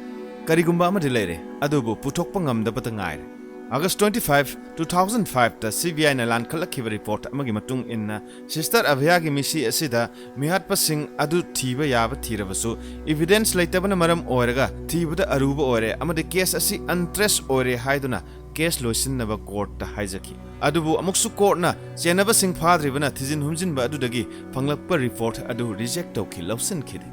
ꯀꯔꯤꯒꯨꯝꯕ ꯑꯃꯗꯤ ꯂꯩꯔꯦ, ꯑꯗꯨꯕꯨ ꯄꯨꯊꯣꯛꯄ ꯉꯝꯗꯕꯇ ꯉꯥꯏꯔꯦ꯫ August twenty five, two thousand five ꯇ ꯁꯤ ꯕꯤ ꯑꯥꯏꯅ ꯂꯥꯟꯈꯠꯂꯛꯈꯤꯕ ꯔꯤꯄꯣꯔꯠ ꯑꯃꯒꯤ ꯃꯇꯨꯡ ꯏꯟꯅ, ꯁꯤꯁꯇꯔ ꯑꯚꯤꯌꯥꯒꯤ ꯃꯤꯁꯤ ꯑꯁꯤꯗ ꯃꯤꯍꯥꯠꯄꯁꯤꯡ ꯑꯗꯨ ꯊꯤꯕ ꯌꯥꯕ ꯊꯤꯔꯕꯁꯨ, ꯏꯚꯤꯗꯦꯟꯁ ꯂꯩꯇꯕꯅ ꯃꯔꯝ ꯑꯣꯏꯔꯒ ꯊꯤꯕꯗ ꯑꯔꯨꯕ ꯑꯣꯏꯔꯦ ꯑꯃꯗꯤ ꯀꯦꯁ ꯑꯁꯤ ꯑꯟꯇ꯭ꯔꯦꯁ ꯑꯣꯏꯔꯦ ꯍꯥꯏꯗꯨꯅ ꯀꯦꯁ ꯂꯣꯏꯁꯤꯟꯅꯕ ꯀꯣꯔꯠꯇ ꯍꯥꯏꯖꯈꯤ꯫ ꯑꯗꯨꯕꯨ ꯑꯃꯨꯛꯁꯨ ꯀꯣꯔꯠꯅ ꯆꯦꯟꯅꯕꯁꯤꯡ ꯐꯥꯗ꯭ꯔꯤꯕꯅ ꯊꯤꯖꯤꯟ ꯍꯨꯝꯖꯤꯟꯕ ꯑꯗꯨꯗꯒꯤ ꯐꯪꯂꯛꯄ ꯔꯤꯄꯣꯔꯠ ꯑꯗꯨ ꯔꯤꯖꯦꯛ ꯇꯧꯈꯤ, ꯂꯧꯁꯤꯟꯈꯤꯗꯦ꯫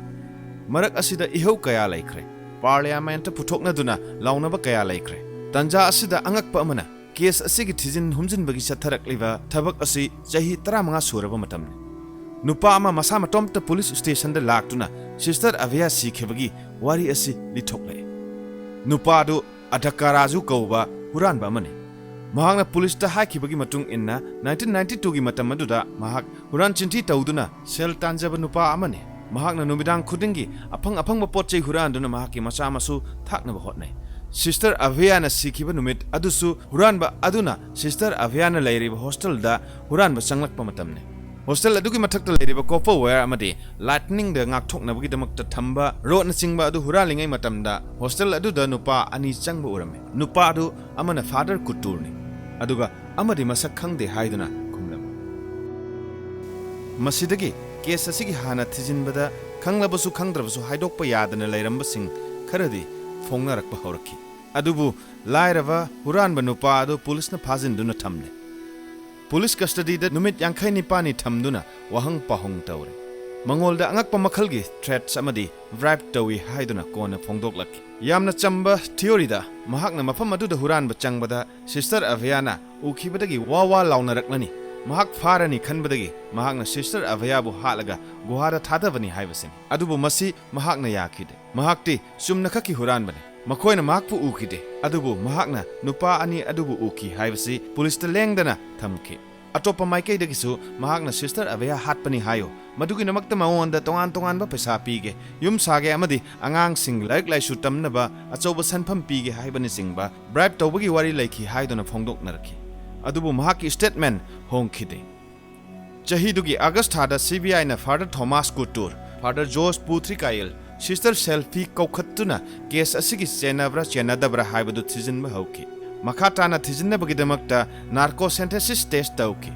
ꯃꯔꯛ ꯑꯁꯤꯗ ꯏꯍꯧ ꯀꯌꯥ ꯂꯩꯈ꯭ꯔꯦ꯫ ꯄꯥꯔꯂꯤꯌꯥꯃꯦꯟꯠꯇ ꯄꯨꯊꯣꯛꯅꯗꯨꯅ ꯂꯥꯎꯅꯕ ꯀꯌꯥ ꯂꯩꯈ꯭ꯔꯦ꯫ ꯇꯟꯖꯥ ꯑꯁꯤꯗ ꯑꯉꯛꯄ ꯑꯃꯅ, ꯀꯦꯁ ꯑꯁꯤꯒꯤ ꯊꯤꯖꯤꯟ ꯍꯨꯝꯖꯤꯟꯕꯒꯤ ꯆꯠꯊꯔꯛꯂꯤꯕ ꯊꯕꯛ ꯑꯁꯤ ꯆꯍꯤ ꯇꯔꯥꯃꯉꯥ ꯁꯨꯔꯕ ꯃꯇꯝꯅꯤ꯫ ꯅꯨꯄꯥ ꯑꯃ ꯃꯁꯥ ꯃꯇꯣꯝꯇ ꯄꯨꯂꯤꯁ ꯁ꯭ꯇꯦꯁꯟꯗ ꯂꯥꯛꯇꯨꯅ ꯁꯤꯁꯇꯔ ꯑꯚꯤꯌꯥ ꯁꯤꯈꯤꯕꯒꯤ ꯋꯥꯔꯤ ꯑꯁꯤ ꯂꯤꯊꯣꯛꯂꯛꯏ꯫ ꯅꯨꯄꯥ ꯑꯗꯨ ꯑꯙꯀꯥ ꯔꯥꯖꯨ ꯀꯧꯕ ꯍꯨꯔꯥꯟꯕ ꯑꯃꯅꯤ꯫ ꯃꯍꯥꯛꯅ ꯄꯨꯂꯤꯁꯇ ꯍꯥꯏꯈꯤꯕꯒꯤ ꯃꯇꯨꯡ ꯏꯟꯅ, nineteen ninety two ꯒꯤ ꯃꯇꯝ ꯑꯗꯨꯗ ꯃꯍꯥꯛ ꯍꯨꯔꯥꯟ ꯆꯤꯟꯊꯤ ꯇꯧꯗꯨꯅ ꯁꯦꯜ ꯇꯥꯟꯖꯕ ꯅꯨꯄꯥ ꯑꯃꯅꯤ꯫ ꯃꯍꯥꯛꯅ ꯅꯨꯃꯤꯗꯥꯡ ꯈꯨꯗꯤꯡꯒꯤ ꯑꯐꯪ ꯑꯐꯪꯕ ꯄꯣꯠ ꯆꯩ ꯍꯨꯔꯥꯟꯗꯨꯅ ꯃꯍꯥꯛꯀꯤ ꯃꯆꯥ ꯃꯁꯨ ꯊꯥꯛꯅꯕ ꯍꯣꯠꯅꯩ꯫ ꯁꯤꯁꯇꯔ ꯑꯚꯤꯌꯥꯅ ꯁꯤꯈꯤꯕ ꯅꯨꯃꯤꯠ ꯑꯗꯨꯁꯨ ꯍꯨꯔꯥꯟꯕ ꯑꯗꯨꯅ ꯁꯤꯁꯇꯔ ꯑꯚꯤꯌꯥꯅ ꯂꯩꯔꯤꯕ ꯍꯣꯁꯇꯦꯜꯗ ꯍꯨꯔꯥꯟꯕ ꯆꯪꯂꯛꯄ ꯃꯇꯝꯅꯤ꯫ ꯍꯣꯁꯇꯦꯜ ꯑꯗꯨꯒꯤ ꯃꯊꯛꯇ ꯂꯩꯔꯤꯕ ꯀꯣꯄꯔ ꯋꯥꯌꯔ ꯑꯃꯗꯤ ꯂꯥꯏꯠꯅꯤꯡꯗ ꯉꯥꯛꯊꯣꯛꯅꯕꯒꯤꯗꯃꯛꯇ ꯊꯝꯕ ꯔꯣꯗꯅꯆꯤꯡꯕ ꯑꯗꯨ ꯍꯨꯔꯥꯜꯂꯤꯉꯩ ꯃꯇꯝꯗ, ꯍꯣꯁꯇꯦꯜ ꯑꯗꯨꯗ ꯅꯨꯄꯥ ꯑꯅꯤ ꯆꯪꯕ ꯎꯔꯝꯃꯤ꯫ ꯅꯨꯄꯥ ꯑꯗꯨ ꯑꯃꯅ ꯐꯥꯗꯔ ꯀꯨꯇꯨꯔꯅꯤ, ꯑꯗꯨꯒ ꯑꯃꯗꯤ ꯃꯁꯛ ꯈꯪꯗꯦ ꯍꯥꯏꯗꯨꯅ ꯈꯨꯝꯂꯝꯃꯤ꯫ ꯃꯁꯤꯗꯒꯤ ꯀꯦꯁ ꯑꯁꯤꯒꯤ ꯍꯥꯟꯅ ꯊꯤꯖꯤꯟꯕꯗ ꯈꯪꯂꯕꯁꯨ ꯈꯪꯗ꯭ꯔꯕꯁꯨ ꯍꯥꯏꯗꯣꯛꯄ ꯌꯥꯗꯅ ꯂꯩꯔꯝꯕꯁꯤꯡ ꯈꯔꯗꯤ ꯐꯣꯡꯅꯔꯛꯄ ꯍꯧꯔꯛꯈꯤ꯫ ꯑꯗꯨꯕꯨ ꯂꯥꯏꯔꯕ ꯍꯨꯔꯥꯟꯕ ꯅꯨꯄꯥ ꯑꯗꯨ ꯄꯨꯂꯤꯁꯅ ꯐꯥꯖꯤꯟꯗꯨꯅ ꯊꯝꯂꯦ꯫ ꯄꯨꯂꯤꯁ ꯀꯁꯇꯗꯤꯗ ꯅꯨꯃꯤꯠ ꯌꯥꯡꯈꯩ ꯅꯤꯄꯥꯜꯅꯤ ꯊꯝꯗꯨꯅ ꯋꯥꯍꯪ ꯄꯥꯎꯍꯪ ꯇꯧꯔꯦ꯫ ꯃꯉꯣꯟꯗ ꯑꯉꯛꯄ ꯃꯈꯜꯒꯤ ꯊ꯭ꯔꯦꯠꯁ ꯑꯃꯗꯤ ꯕ꯭ꯔꯥꯏꯕ ꯇꯧꯏ ꯍꯥꯏꯗꯨꯅ ꯀꯣꯟꯅ ꯐꯣꯡꯗꯣꯛꯂꯛꯈꯤ꯫ ꯌꯥꯝꯅ ꯆꯝꯕ ꯊꯤꯑꯣꯔꯤꯗ, ꯃꯍꯥꯛꯅ ꯃꯐꯝ ꯑꯗꯨꯗ ꯍꯨꯔꯥꯟꯕ ꯆꯪꯕꯗ ꯁꯤꯁꯇꯔ ꯑꯚꯤꯌꯥꯅ ꯎꯈꯤꯕꯗꯒꯤ ꯋꯥ ꯋꯥ ꯂꯥꯎꯅꯔꯛꯂꯅꯤ꯫ ꯃꯍꯥꯛ ꯐꯥꯔꯅꯤ ꯈꯟꯕꯗꯒꯤ ꯃꯍꯥꯛꯅ ꯁꯤꯁꯇꯔ ꯑꯚꯤꯌꯥꯕꯨ ꯍꯥꯠꯂꯒ ꯒꯨꯍꯥꯗ ꯊꯥꯗꯕꯅꯤ ꯍꯥꯏꯕꯁꯤꯅꯤ꯫ ꯑꯗꯨꯕꯨ ꯃꯁꯤ ꯃꯍꯥꯛꯅ ꯌꯥꯈꯤꯗꯦ꯫ ꯃꯍꯥꯛꯇꯤ ꯆꯨꯝꯅꯈꯛꯀꯤ ꯍꯨꯔꯥꯟꯕꯅꯤ꯫ ꯃꯈꯣꯏꯅ ꯃꯍꯥꯛꯄꯨ ꯎꯈꯤꯗꯦ, ꯑꯗꯨꯕꯨ ꯃꯍꯥꯛꯅ ꯅꯨꯄꯥ ꯑꯅꯤ ꯑꯗꯨꯕꯨ ꯎꯈꯤ ꯍꯥꯏꯕꯁꯤ ꯄꯨꯂꯤꯁꯇ ꯂꯦꯡꯗꯅ ꯊꯝꯈꯤ꯫ ꯑꯇꯣꯞꯄ ꯃꯥꯏꯀꯩꯗꯒꯤꯁꯨ ꯃꯍꯥꯛꯅ ꯁꯤꯁꯇꯔ ꯑꯚꯌꯥ ꯍꯥꯠꯄꯅꯤ ꯍꯥꯏꯌꯨ, ꯃꯗꯨꯒꯤꯗꯃꯛꯇ ꯃꯉꯣꯟꯗ ꯇꯣꯉꯥꯟ ꯇꯣꯉꯥꯟꯕ ꯄꯩꯁꯥ ꯄꯤꯒꯦ, ꯌꯨꯝ ꯁꯥꯒꯦ ꯑꯃꯗꯤ ꯑꯉꯥꯡꯁꯤꯡ ꯂꯥꯏꯔꯤꯛ ꯂꯥꯏꯁꯨ ꯇꯝꯅꯕ ꯑꯆꯧꯕ ꯁꯦꯟꯐꯝ ꯄꯤꯒꯦ ꯍꯥꯏꯕꯅꯆꯤꯡꯕ ꯕ꯭ꯔꯥꯏꯕ ꯇꯧꯕꯒꯤ ꯋꯥꯔꯤ ꯂꯩꯈꯤ ꯍꯥꯏꯗꯨꯅ ꯐꯣꯡꯗꯣꯛꯅꯔꯛꯈꯤ꯫ ꯑꯗꯨꯕꯨ ꯃꯍꯥꯛꯀꯤ ꯁ꯭ꯇꯦꯠꯃꯦꯟ ꯍꯣꯡꯈꯤꯗꯦ꯫ ꯆꯍꯤꯗꯨꯒꯤ ꯑꯥꯒꯁ ꯊꯥꯗ ꯁꯤ ꯕꯤ ꯑꯥꯏꯅ father Thomas Kottoor, father George Puthrikayil, sister Sephy ꯀꯧꯈꯠꯇꯨꯅ ꯀꯦꯁ ꯑꯁꯤꯒꯤ ꯆꯦꯟꯅꯕ꯭ꯔꯥ ꯆꯦꯟꯅꯗꯕ꯭ꯔꯥ ꯍꯥꯏꯕꯗꯨ ꯊꯤꯖꯤꯟꯕ ꯍꯧꯈꯤ꯫ ꯃꯈꯥ ꯇꯥꯅ ꯊꯤꯖꯤꯟꯅꯕꯒꯤꯗꯃꯛꯇ ꯅꯥꯔꯀꯣ ꯁꯦꯟꯊꯦꯁꯤꯁ ꯇꯦꯁ ꯇꯧꯈꯤ꯫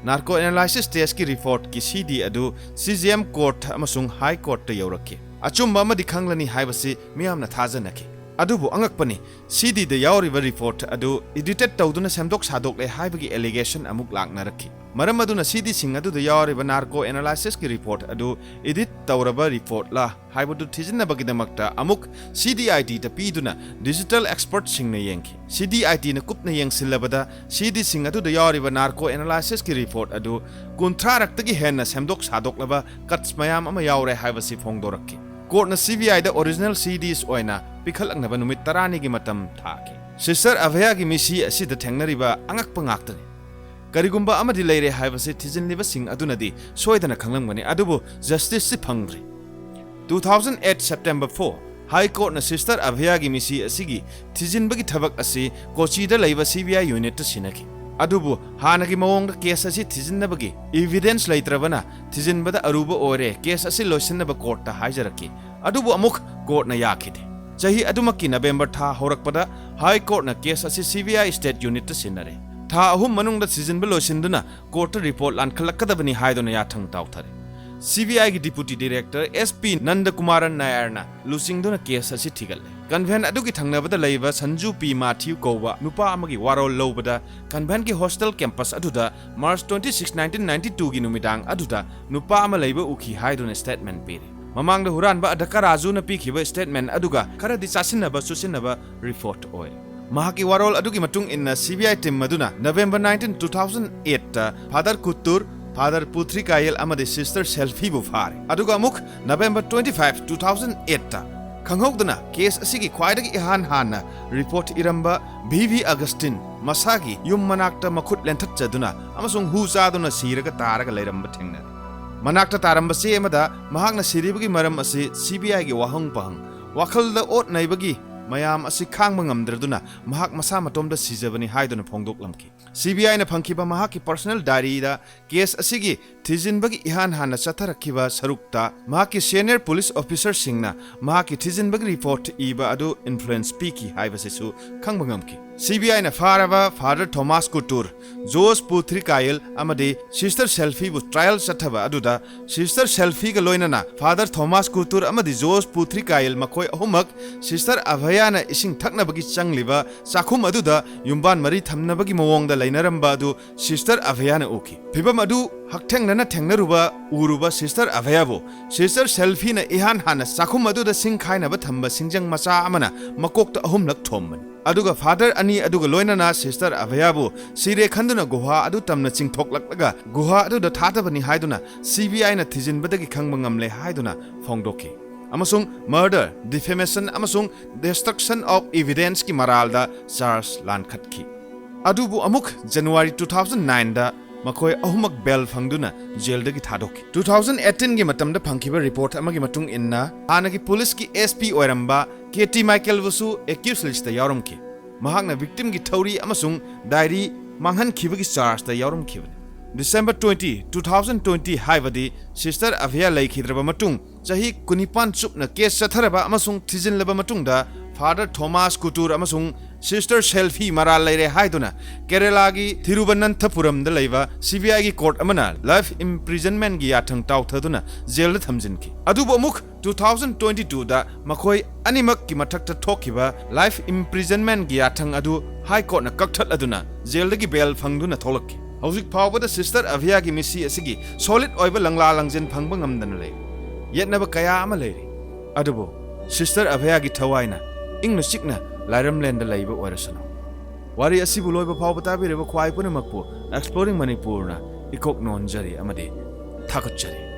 ꯅꯥꯔꯀꯣ ꯑꯦꯅꯥꯂꯥꯏꯁꯤꯁ ꯇꯦꯁꯀꯤ ꯔꯤꯄꯣꯔꯠꯀꯤ ꯁꯤ ꯗꯤ ꯑꯗꯨ ꯁꯤ ꯖꯤ ꯑꯦꯝ ꯀꯣꯔꯠ ꯑꯃꯁꯨꯡ ꯍꯥꯏ ꯀꯣꯔꯠꯇ ꯌꯧꯔꯛꯈꯤ꯫ ꯑꯆꯨꯝꯕ ꯑꯃꯗꯤ ꯈꯪꯂꯅꯤ ꯍꯥꯏꯕꯁꯤ ꯃꯤꯌꯥꯝꯅ ꯊꯥꯖꯅꯈꯤ꯫ ꯑꯗꯨꯕꯨ ꯑꯉꯛꯄꯅꯤ, ꯁꯤ ꯗꯤꯗ ꯌꯥꯎꯔꯤꯕ ꯔꯤꯄꯣꯔꯠ ꯑꯗꯨ ꯏꯗꯤꯇꯦꯠ ꯇꯧꯗꯨꯅ ꯁꯦꯝꯗꯣꯛ ꯁꯥꯗꯣꯛꯂꯦ ꯍꯥꯏꯕꯒꯤ ꯑꯦꯂꯤꯒꯦꯁꯟ ꯑꯃꯨꯛ ꯂꯥꯛꯅꯔꯛꯈꯤ꯫ ꯃꯔꯝ ꯑꯗꯨꯅ ꯁꯤ ꯗꯤꯁꯤꯡ ꯑꯗꯨꯗ ꯌꯥꯎꯔꯤꯕ ꯅꯥꯔꯀꯣ ꯑꯦꯅꯥꯂꯥꯏꯁꯤꯁꯀꯤ ꯔꯤꯄꯣꯔꯠ ꯑꯗꯨ ꯏꯗꯤꯠ ꯇꯧꯔꯕ ꯔꯤꯄꯣꯔꯠꯂꯥ ꯍꯥꯏꯕꯗꯨ ꯊꯤꯖꯤꯟꯅꯕꯒꯤꯗꯃꯛꯇ ꯑꯃꯨꯛ ꯁꯤ ꯗꯤ ꯑꯥꯏ ꯇꯤꯗ ꯄꯤꯗꯨꯅ ꯗꯤꯖꯤꯇꯦꯜ ꯑꯦꯛꯁꯄꯔꯠꯁꯤꯡꯅ ꯌꯦꯡꯈꯤ꯫ ꯁꯤ ꯗꯤ ꯑꯥꯏ ꯇꯤꯅ ꯀꯨꯞꯅ ꯌꯦꯡꯁꯤꯜꯂꯕꯗ ꯁꯤ ꯗꯤꯁꯤꯡ ꯑꯗꯨꯗ ꯌꯥꯎꯔꯤꯕ ꯅꯥꯔꯀꯣ ꯑꯦꯅꯥꯂꯥꯏꯁꯤꯁꯀꯤ ꯔꯤꯄꯣꯔꯠ ꯑꯗꯨ ꯀꯨꯟꯊ꯭ꯔꯥꯔꯛꯇꯒꯤ ꯍꯦꯟꯅ ꯁꯦꯝꯗꯣꯛ ꯁꯥꯗꯣꯛꯂꯕ ꯀꯠꯁ ꯃꯌꯥꯝ ꯑꯃ ꯌꯥꯎꯔꯦ ꯍꯥꯏꯕꯁꯤ ꯐꯣꯡꯗꯣꯔꯛꯈꯤ꯫ ꯀꯣꯔꯠꯅ ꯁꯤ ꯕꯤ ꯑꯥꯏꯗ ꯑꯣꯔꯤꯖꯤꯅꯦꯜ ꯁꯤ ꯗꯤꯁ ꯑꯣꯏꯅ ꯄꯤꯈꯠꯂꯛꯅꯕ ꯅꯨꯃꯤꯠ ꯇꯔꯥꯅꯤꯒꯤ ꯃꯇꯝ ꯊꯥꯈꯤ꯫ ꯁꯤꯁꯇꯔ ꯑꯚꯌꯥꯒꯤ ꯃꯤꯁꯤ ꯑꯁꯤꯗ ꯊꯦꯡꯅꯔꯤꯕ ꯑꯉꯛꯄ ꯉꯥꯛꯇꯅꯤ꯫ ꯀꯔꯤꯒꯨꯝꯕ ꯑꯃꯗꯤ ꯂꯩꯔꯦ ꯍꯥꯏꯕꯁꯤ ꯊꯤꯖꯤꯜꯂꯤꯕꯁꯤꯡ ꯑꯗꯨꯅꯗꯤ ꯁꯣꯏꯗꯅ ꯈꯪꯂꯝꯒꯅꯤ, ꯑꯗꯨꯕꯨ ꯖꯁꯇꯤꯁꯁꯤ ꯐꯪꯗ꯭ꯔꯤ꯫ Two thousand eight September four, high ꯀꯣꯔꯠꯅ ꯁꯤꯁꯇꯔ ꯑꯚꯌꯥꯒꯤ ꯃꯤꯁꯤ ꯑꯁꯤꯒꯤ ꯊꯤꯖꯤꯟꯕꯒꯤ ꯊꯕꯛ ꯑꯁꯤ ꯀꯣꯆꯤꯗ ꯂꯩꯕ ꯁꯤ ꯕꯤ ꯑꯥꯏ ꯌꯨꯅꯤꯠꯇ ꯁꯤꯟꯅꯈꯤ꯫ ꯑꯗꯨꯕꯨ ꯍꯥꯟꯅꯒꯤ ꯃꯑꯣꯡꯗ ꯀꯦꯁ ꯑꯁꯤ ꯊꯤꯖꯤꯟꯅꯕꯒꯤ ꯏꯚꯤꯗꯦꯟꯁ ꯂꯩꯇ꯭ꯔꯕꯅ ꯊꯤꯖꯤꯟꯕꯗ ꯑꯔꯨꯕ ꯑꯣꯏꯔꯦ, ꯀꯦꯁ ꯑꯁꯤ ꯂꯣꯏꯁꯤꯟꯅꯕ ꯀꯣꯔꯠꯇ ꯍꯥꯏꯖꯔꯛꯈꯤ꯫ ꯑꯗꯨꯕꯨ ꯑꯃꯨꯛ ꯀꯣꯔꯠꯅ ꯌꯥꯈꯤꯗꯦ꯫ ꯆꯍꯤ ꯑꯗꯨꯃꯛꯀꯤ ꯅꯕꯦꯝꯕꯔ ꯊꯥ ꯍꯧꯔꯛꯄꯗ ꯍꯥꯏ ꯀꯣꯔꯠꯅ ꯀꯦꯁ ꯑꯁꯤ ꯁꯤ ꯕꯤ ꯑꯥꯏ ꯁ꯭ꯇꯦꯠ ꯌꯨꯅꯤꯠꯇ ꯁꯤꯟꯅꯔꯦ꯫ ꯊꯥ ꯑꯍꯨꯝ ꯃꯅꯨꯡꯗ ꯊꯤꯖꯤꯟꯕ ꯂꯣꯏꯁꯤꯟꯗꯨꯅ ꯀꯣꯔꯠꯇ ꯔꯤꯄꯣꯔꯠ ꯂꯥꯟꯈꯠꯂꯛꯀꯗꯕꯅꯤ ꯍꯥꯏꯗꯨꯅ ꯌꯥꯊꯪ ꯇꯥꯎꯊꯔꯦ꯫ ꯁꯤ ꯕꯤ ꯑꯥꯏꯒꯤ ꯗꯤꯄꯨꯇꯤ ꯗꯤꯔꯦꯛꯇꯔ ꯑꯦꯁ ꯄꯤ ꯅꯟꯗꯀꯨꯃꯥꯔꯟ ꯅꯥꯌꯔꯅ ꯂꯨꯆꯤꯡꯗꯨꯅ ꯀꯦꯁ ꯑꯁꯤ ꯊꯤꯒꯠꯂꯦ꯫ ꯀꯟꯚꯦꯟ ꯑꯗꯨꯒꯤ ꯊꯪꯅꯕꯗ ꯂꯩꯕ ꯁꯟꯖꯨ ꯄꯤ ꯃꯥꯊ꯭ꯌꯨ ꯀꯧꯕ ꯅꯨꯄꯥ ꯑꯃꯒꯤ ꯋꯥꯔꯣꯜ ꯂꯧꯕꯗ ꯀꯟꯚꯦꯟꯒꯤ ꯍꯣꯁꯇꯦꯜ ꯀꯦꯝꯄꯁ ꯑꯗꯨꯗ March twenty six, nineteen ninety ꯇꯨꯒꯤ ꯅꯨꯃꯤꯗꯥꯡ ꯑꯗꯨꯗ ꯅꯨꯄꯥ ꯑꯃ ꯂꯩꯕ ꯎꯈꯤ ꯍꯥꯏꯗꯨꯅ ꯁ꯭ꯇꯦꯠꯃꯦꯟ ꯄꯤꯔꯤ꯫ ꯃꯃꯥꯡꯗ ꯍꯨꯔꯥꯟꯕ ꯑꯗꯀꯥ ꯔꯥꯖꯨꯅ ꯄꯤꯈꯤꯕ ꯁ꯭ꯇꯦꯠꯃꯦꯟ ꯑꯗꯨꯒ ꯈꯔꯗꯤ ꯆꯥꯁꯤꯟꯅꯕ ꯆꯨꯁꯤꯟꯅꯕ ꯔꯤꯄꯣꯔꯠ ꯑꯣꯏꯔꯦ꯫ ꯃꯍꯥꯛꯀꯤ ꯋꯥꯔꯣꯜ ꯑꯗꯨꯒꯤ ꯃꯇꯨꯡ ꯏꯟꯅ ꯁꯤ ꯕꯤ ꯑꯥꯏ ꯇꯤꯝ ꯑꯗꯨꯅ ꯅꯕꯦꯝꯕꯔ ꯅꯥꯏꯟꯇꯤꯟ, ꯇꯨ ꯊꯥꯎꯖꯟ ꯑꯩꯠꯇ ꯐꯥꯗꯔ ꯀꯨꯠꯇꯨꯔ, ꯐꯥꯗꯔ ꯄꯨꯊ꯭ꯔꯤꯀꯥꯌꯦꯜ ꯑꯃꯗꯤ ꯁꯤꯁꯇꯔ ꯁꯦꯜꯐꯤꯕꯨ ꯐꯥꯔꯦ꯫ ꯑꯗꯨꯒ ꯑꯃꯨꯛ November twenty five, two thousand ꯑꯩꯠꯇ ꯈꯪꯍꯧꯗꯅ ꯀꯦꯁ ꯑꯁꯤꯒꯤ ꯈ꯭ꯋꯥꯏꯗꯒꯤ ꯏꯍꯥꯟ ꯍꯥꯟꯅ ꯔꯤꯄꯣꯔꯠ ꯏꯔꯝꯕ ꯚꯤ ꯚꯤ ꯑꯒꯁꯇꯤꯟ ꯃꯁꯥꯒꯤ ꯌꯨꯝ ꯃꯅꯥꯛꯇ ꯃꯈꯨꯠ ꯂꯦꯟꯊꯠꯆꯗꯨꯅ ꯑꯃꯁꯨꯡ ꯍꯨ ꯆꯥꯗꯨꯅ ꯁꯤꯔꯒ ꯇꯥꯔꯒ ꯂꯩꯔꯝꯕ ꯊꯦꯡꯅꯔꯦ꯫ ꯃꯅꯥꯛꯇ ꯇꯥꯔꯝꯕ ꯆꯦ ꯑꯃꯗ ꯃꯍꯥꯛꯅ ꯁꯤꯔꯤꯕꯒꯤ ꯃꯔꯝ ꯑꯁꯤ ꯁꯤ ꯕꯤ ꯑꯥꯏꯒꯤ ꯋꯥꯍꯪ ꯄꯥꯍꯪ, ꯋꯥꯈꯜꯗ ꯑꯣꯠ ꯅꯩꯕꯒꯤ ꯃꯌꯥꯝ ꯑꯁꯤ ꯈꯥꯡꯕ ꯉꯝꯗ꯭ꯔꯗꯨꯅ ꯃꯍꯥꯛ ꯃꯁꯥ ꯃꯇꯣꯝꯇ ꯁꯤꯖꯕꯅꯤ ꯍꯥꯏꯗꯨꯅ ꯐꯣꯡꯗꯣꯛꯂꯝꯈꯤ꯫ ꯁꯤ ꯕꯤ ꯑꯥꯏꯅ ꯐꯪꯈꯤꯕ ꯃꯍꯥꯛꯀꯤ ꯄꯔꯁꯣꯅꯦꯜ ꯗꯥꯏꯔꯤꯗ ꯀꯦꯁ ꯑꯁꯤꯒꯤ ꯊꯤꯖꯤꯟꯕꯒꯤ ꯏꯍꯥꯟ ꯍꯥꯟꯅ ꯆꯠꯊꯔꯛꯈꯤꯕ ꯁꯔꯨꯛꯇ ꯃꯍꯥꯛꯀꯤ ꯁꯦꯅꯤꯌꯔ ꯄꯨꯂꯤꯁ ꯑꯣꯐꯤꯁꯔꯁꯤꯡꯅ ꯃꯍꯥꯛꯀꯤ ꯊꯤꯖꯤꯟꯕꯒꯤ ꯔꯤꯄꯣꯔꯠ ꯏꯕ ꯑꯗꯨ ꯏꯟꯐ꯭ꯂꯨꯌꯦꯟꯁ ꯄꯤꯈꯤ ꯍꯥꯏꯕꯁꯤꯁꯨ ꯈꯪꯕ ꯉꯝꯈꯤ꯫ ꯁꯤ ꯕꯤ ꯑꯥꯏꯅ ꯐꯥꯔꯕ ꯐꯥꯗꯔ ꯊꯣꯃꯥꯁ ꯀꯨꯇꯨꯔ, ꯖꯣꯔꯖ ꯄꯨꯊ꯭ꯔꯤꯀꯥꯌꯦꯜ ꯑꯃꯗꯤ ꯁꯤꯁꯇꯔ ꯁꯦꯜꯐꯤꯕꯨ ꯇ꯭ꯔꯥꯌꯦꯜ ꯆꯠꯊꯕ ꯑꯗꯨꯗ ꯁꯤꯁꯇꯔ ꯁꯦꯜꯐꯤꯒ ꯂꯣꯏꯅꯅ ꯐꯥꯗꯔ ꯊꯣꯃꯥꯁ ꯀꯨꯇꯨꯔ ꯑꯃꯗꯤ ꯖꯣꯔꯖ ꯄꯨꯊ꯭ꯔꯤꯀꯥꯌꯦꯜ ꯃꯈꯣꯏ ꯑꯍꯨꯝꯃꯛ ꯁꯤꯁꯇꯔ ꯑꯚꯌꯥꯅ ꯏꯁꯤꯡ ꯊꯛꯅꯕꯒꯤ ꯆꯪꯂꯤꯕ ꯆꯥꯛꯈꯨꯝ ꯑꯗꯨꯗ ꯌꯨꯝꯕꯥꯟ ꯃꯔꯤ ꯊꯝꯅꯕꯒꯤ ꯃꯑꯣꯡꯗ ꯂꯩꯅꯔꯝꯕ ꯑꯗꯨ ꯁꯤꯁꯇꯔ ꯑꯚꯌꯥꯅ ꯎꯈꯤ꯫ ꯐꯤꯚꯝ ꯑꯗꯨ ꯍꯛꯊꯦꯡꯅꯅ ꯊꯦꯡꯅꯔꯨꯕ ꯎꯔꯨꯕ ꯁꯤꯁꯇꯔ ꯑꯚꯌꯥꯕꯨ ꯁꯤꯁꯇꯔ ꯁꯦꯜꯐꯤꯅ ꯏꯍꯥꯟ ꯍꯥꯟꯅ ꯆꯥꯛꯈꯨꯝ ꯑꯗꯨꯗ ꯁꯤꯡ ꯈꯥꯏꯅꯕ ꯊꯝꯕ ꯁꯤꯡꯖꯪ ꯃꯆꯥ ꯑꯃꯅ ꯃꯀꯣꯛꯇ ꯑꯍꯨꯝꯂꯛ ꯊꯣꯝꯕꯅꯤ꯫ ꯑꯗꯨꯒ ꯐꯥꯗꯔ ꯑꯅꯤ ꯑꯗꯨꯒ ꯂꯣꯏꯅꯅ ꯁꯤꯁꯇꯔ ꯑꯚꯌꯥꯕꯨ ꯁꯤꯔꯦ ꯈꯟꯗꯨꯅ ꯒꯨꯍꯥ ꯑꯗꯨ ꯇꯝꯅ ꯆꯤꯡꯊꯣꯛꯂꯛꯂꯒ ꯒꯨꯍꯥ ꯑꯗꯨꯗ ꯊꯥꯗꯕꯅꯤ ꯍꯥꯏꯗꯨꯅ ꯁꯤ ꯕꯤ ꯑꯥꯏꯅ ꯊꯤꯖꯤꯟꯕꯗꯒꯤ ꯈꯪꯕ ꯉꯝꯂꯦ ꯍꯥꯏꯗꯨꯅ ꯐꯣꯡꯗꯣꯛꯈꯤ꯫ ꯑꯃꯁꯨꯡ ꯃꯔꯗꯔ, ꯗꯤꯐꯦꯃꯦꯁꯟ ꯑꯃꯁꯨꯡ ꯗꯤꯁꯇ꯭ꯔꯛꯁꯟ ꯑꯣꯐ ꯏꯚꯤꯗꯦꯟꯁꯀꯤ ꯃꯔꯥꯜꯗ ꯆꯥꯔꯖ ꯂꯥꯟꯈꯠꯈꯤ꯫ ꯑꯗꯨꯕꯨ ꯑꯃꯨꯛ ꯖꯅꯋꯥꯔꯤ ꯇꯨ ꯊꯥꯎꯖꯟ ꯅꯥꯏꯟꯗ ꯃꯈꯣꯏ ꯑꯍꯨꯝꯃꯛ ꯕꯦꯜ ꯐꯪꯗꯨꯅ ꯖꯦꯜꯗꯒꯤ ꯊꯥꯗꯣꯛꯈꯤ꯫ ꯇꯨ ꯊꯥꯎꯖꯟ ꯑꯩꯠꯇꯤꯟꯒꯤ ꯃꯇꯝꯗ ꯐꯪꯈꯤꯕ ꯔꯤꯄꯣꯔꯠ ꯑꯃꯒꯤ ꯃꯇꯨꯡ ꯏꯟꯅ, ꯍꯥꯟꯅꯒꯤ ꯄꯨꯂꯤꯁꯀꯤ ꯑꯦꯁ ꯄꯤ ꯑꯣꯏꯔꯝꯕ ꯀꯦ ꯇꯤ ꯃꯥꯏꯀꯦꯜꯕꯨꯁꯨ ꯑꯦꯀ꯭ꯌꯨꯁ ꯂꯤꯁꯇ ꯌꯥꯎꯔꯝꯈꯤ꯫ ꯃꯍꯥꯛꯅ ꯚꯤꯛꯇꯤꯝꯒꯤ ꯊꯧꯔꯤ ꯑꯃꯁꯨꯡ ꯗꯥꯏꯔꯤ ꯃꯥꯡꯍꯟꯈꯤꯕꯒꯤ ꯆꯥꯔꯖꯇ ꯌꯥꯎꯔꯝꯈꯤꯕꯅꯤ꯫ December twenty, two thousand twenty ꯍꯥꯏꯕꯗꯤ ꯁꯤꯁꯇꯔ ꯑꯚꯌꯥ ꯂꯩꯈꯤꯗ꯭ꯔꯕ ꯃꯇꯨꯡ ꯆꯍꯤ ꯀꯨꯟꯅꯤꯄꯥꯟ ꯆꯨꯞꯅ ꯀꯦꯁ ꯆꯠꯊꯔꯕ ꯑꯃꯁꯨꯡ ꯊꯤꯖꯤꯜꯂꯕ ꯃꯇꯨꯡꯗ ꯐꯥꯗꯔ ꯊꯣꯃꯥꯁ ꯀꯨꯇꯨꯔ ꯑꯃꯁꯨꯡ ꯁꯤꯁꯇꯔ ꯁꯦꯜꯐꯤ ꯃꯔꯥꯜ ꯂꯩꯔꯦ ꯍꯥꯏꯗꯨꯅ ꯀꯦꯔꯦꯂꯥꯒꯤ ꯊꯤꯔꯨꯕꯅꯟꯊꯄꯨꯔꯝꯗ ꯂꯩꯕ ꯁꯤ ꯕꯤ ꯑꯥꯏꯒꯤ ꯀꯣꯔꯠ ꯑꯃꯅ ꯂꯥꯏꯐ ꯏꯝꯄ꯭ꯔꯤꯖꯟꯃꯦꯟꯒꯤ ꯌꯥꯊꯪ ꯇꯥꯎꯊꯗꯨꯅ ꯖꯦꯜꯗ ꯊꯝꯖꯤꯟꯈꯤ꯫ ꯑꯗꯨꯕꯨ ꯑꯃꯨꯛ ꯇꯨ ꯊꯥꯎꯖꯟ ꯇ꯭ꯋꯦꯟꯇꯤ ꯇꯨꯗ ꯃꯈꯣꯏ ꯑꯅꯤꯃꯛꯀꯤ ꯃꯊꯛꯇ ꯊꯣꯛꯈꯤꯕ ꯂꯥꯏꯐ ꯏꯝꯄ꯭ꯔꯤꯖꯟꯃꯦꯟꯒꯤ ꯌꯥꯊꯪ ꯑꯗꯨ ꯍꯥꯏ ꯀꯣꯔꯠꯅ ꯀꯛꯊꯠꯂꯗꯨꯅ ꯖꯦꯜꯗꯒꯤ ꯕꯦꯜ ꯐꯪꯗꯨꯅ ꯊꯣꯛꯂꯛꯈꯤ꯫ ꯍꯧꯖꯤꯛ ꯐꯥꯎꯕꯗ ꯁꯤꯁꯇꯔ ꯑꯚꯌꯥꯒꯤ ꯃꯤꯁꯤ ꯑꯁꯤꯒꯤ ꯁꯣꯂꯤꯗ ꯑꯣꯏꯕ ꯂꯪꯂꯥ ꯂꯪꯖꯦꯟ ꯐꯪꯕ ꯉꯝꯗꯅ ꯂꯩꯔꯤ꯫ ꯌꯦꯠꯅꯕ ꯀꯌꯥ ꯑꯃ ꯂꯩꯔꯤ꯫ ꯑꯗꯨꯕꯨ ꯁꯤꯁꯇꯔ ꯑꯚꯌꯥꯒꯤ ꯊꯋꯥꯏꯅ ꯏꯪꯅ ꯆꯤꯛꯅ ꯂꯥꯏꯔꯝꯂꯦꯟꯗ ꯂꯩꯕ ꯑꯣꯏꯔꯁꯅꯨ꯫ ꯋꯥꯔꯤ ꯑꯁꯤꯕꯨ ꯂꯣꯏꯕ ꯐꯥꯎꯕ ꯇꯥꯕꯤꯔꯤꯕ ꯈ꯭ꯋꯥꯏ ꯄꯨꯝꯅꯃꯛꯄꯨ ꯑꯦꯛꯁꯄ꯭ꯂꯣꯔꯤꯡ ꯃꯅꯤꯄꯨꯔꯅ ꯏꯀꯣꯛ ꯅꯣꯟꯖꯔꯤ ꯑꯃꯗꯤ ꯊꯥꯒꯠꯆꯔꯤ꯫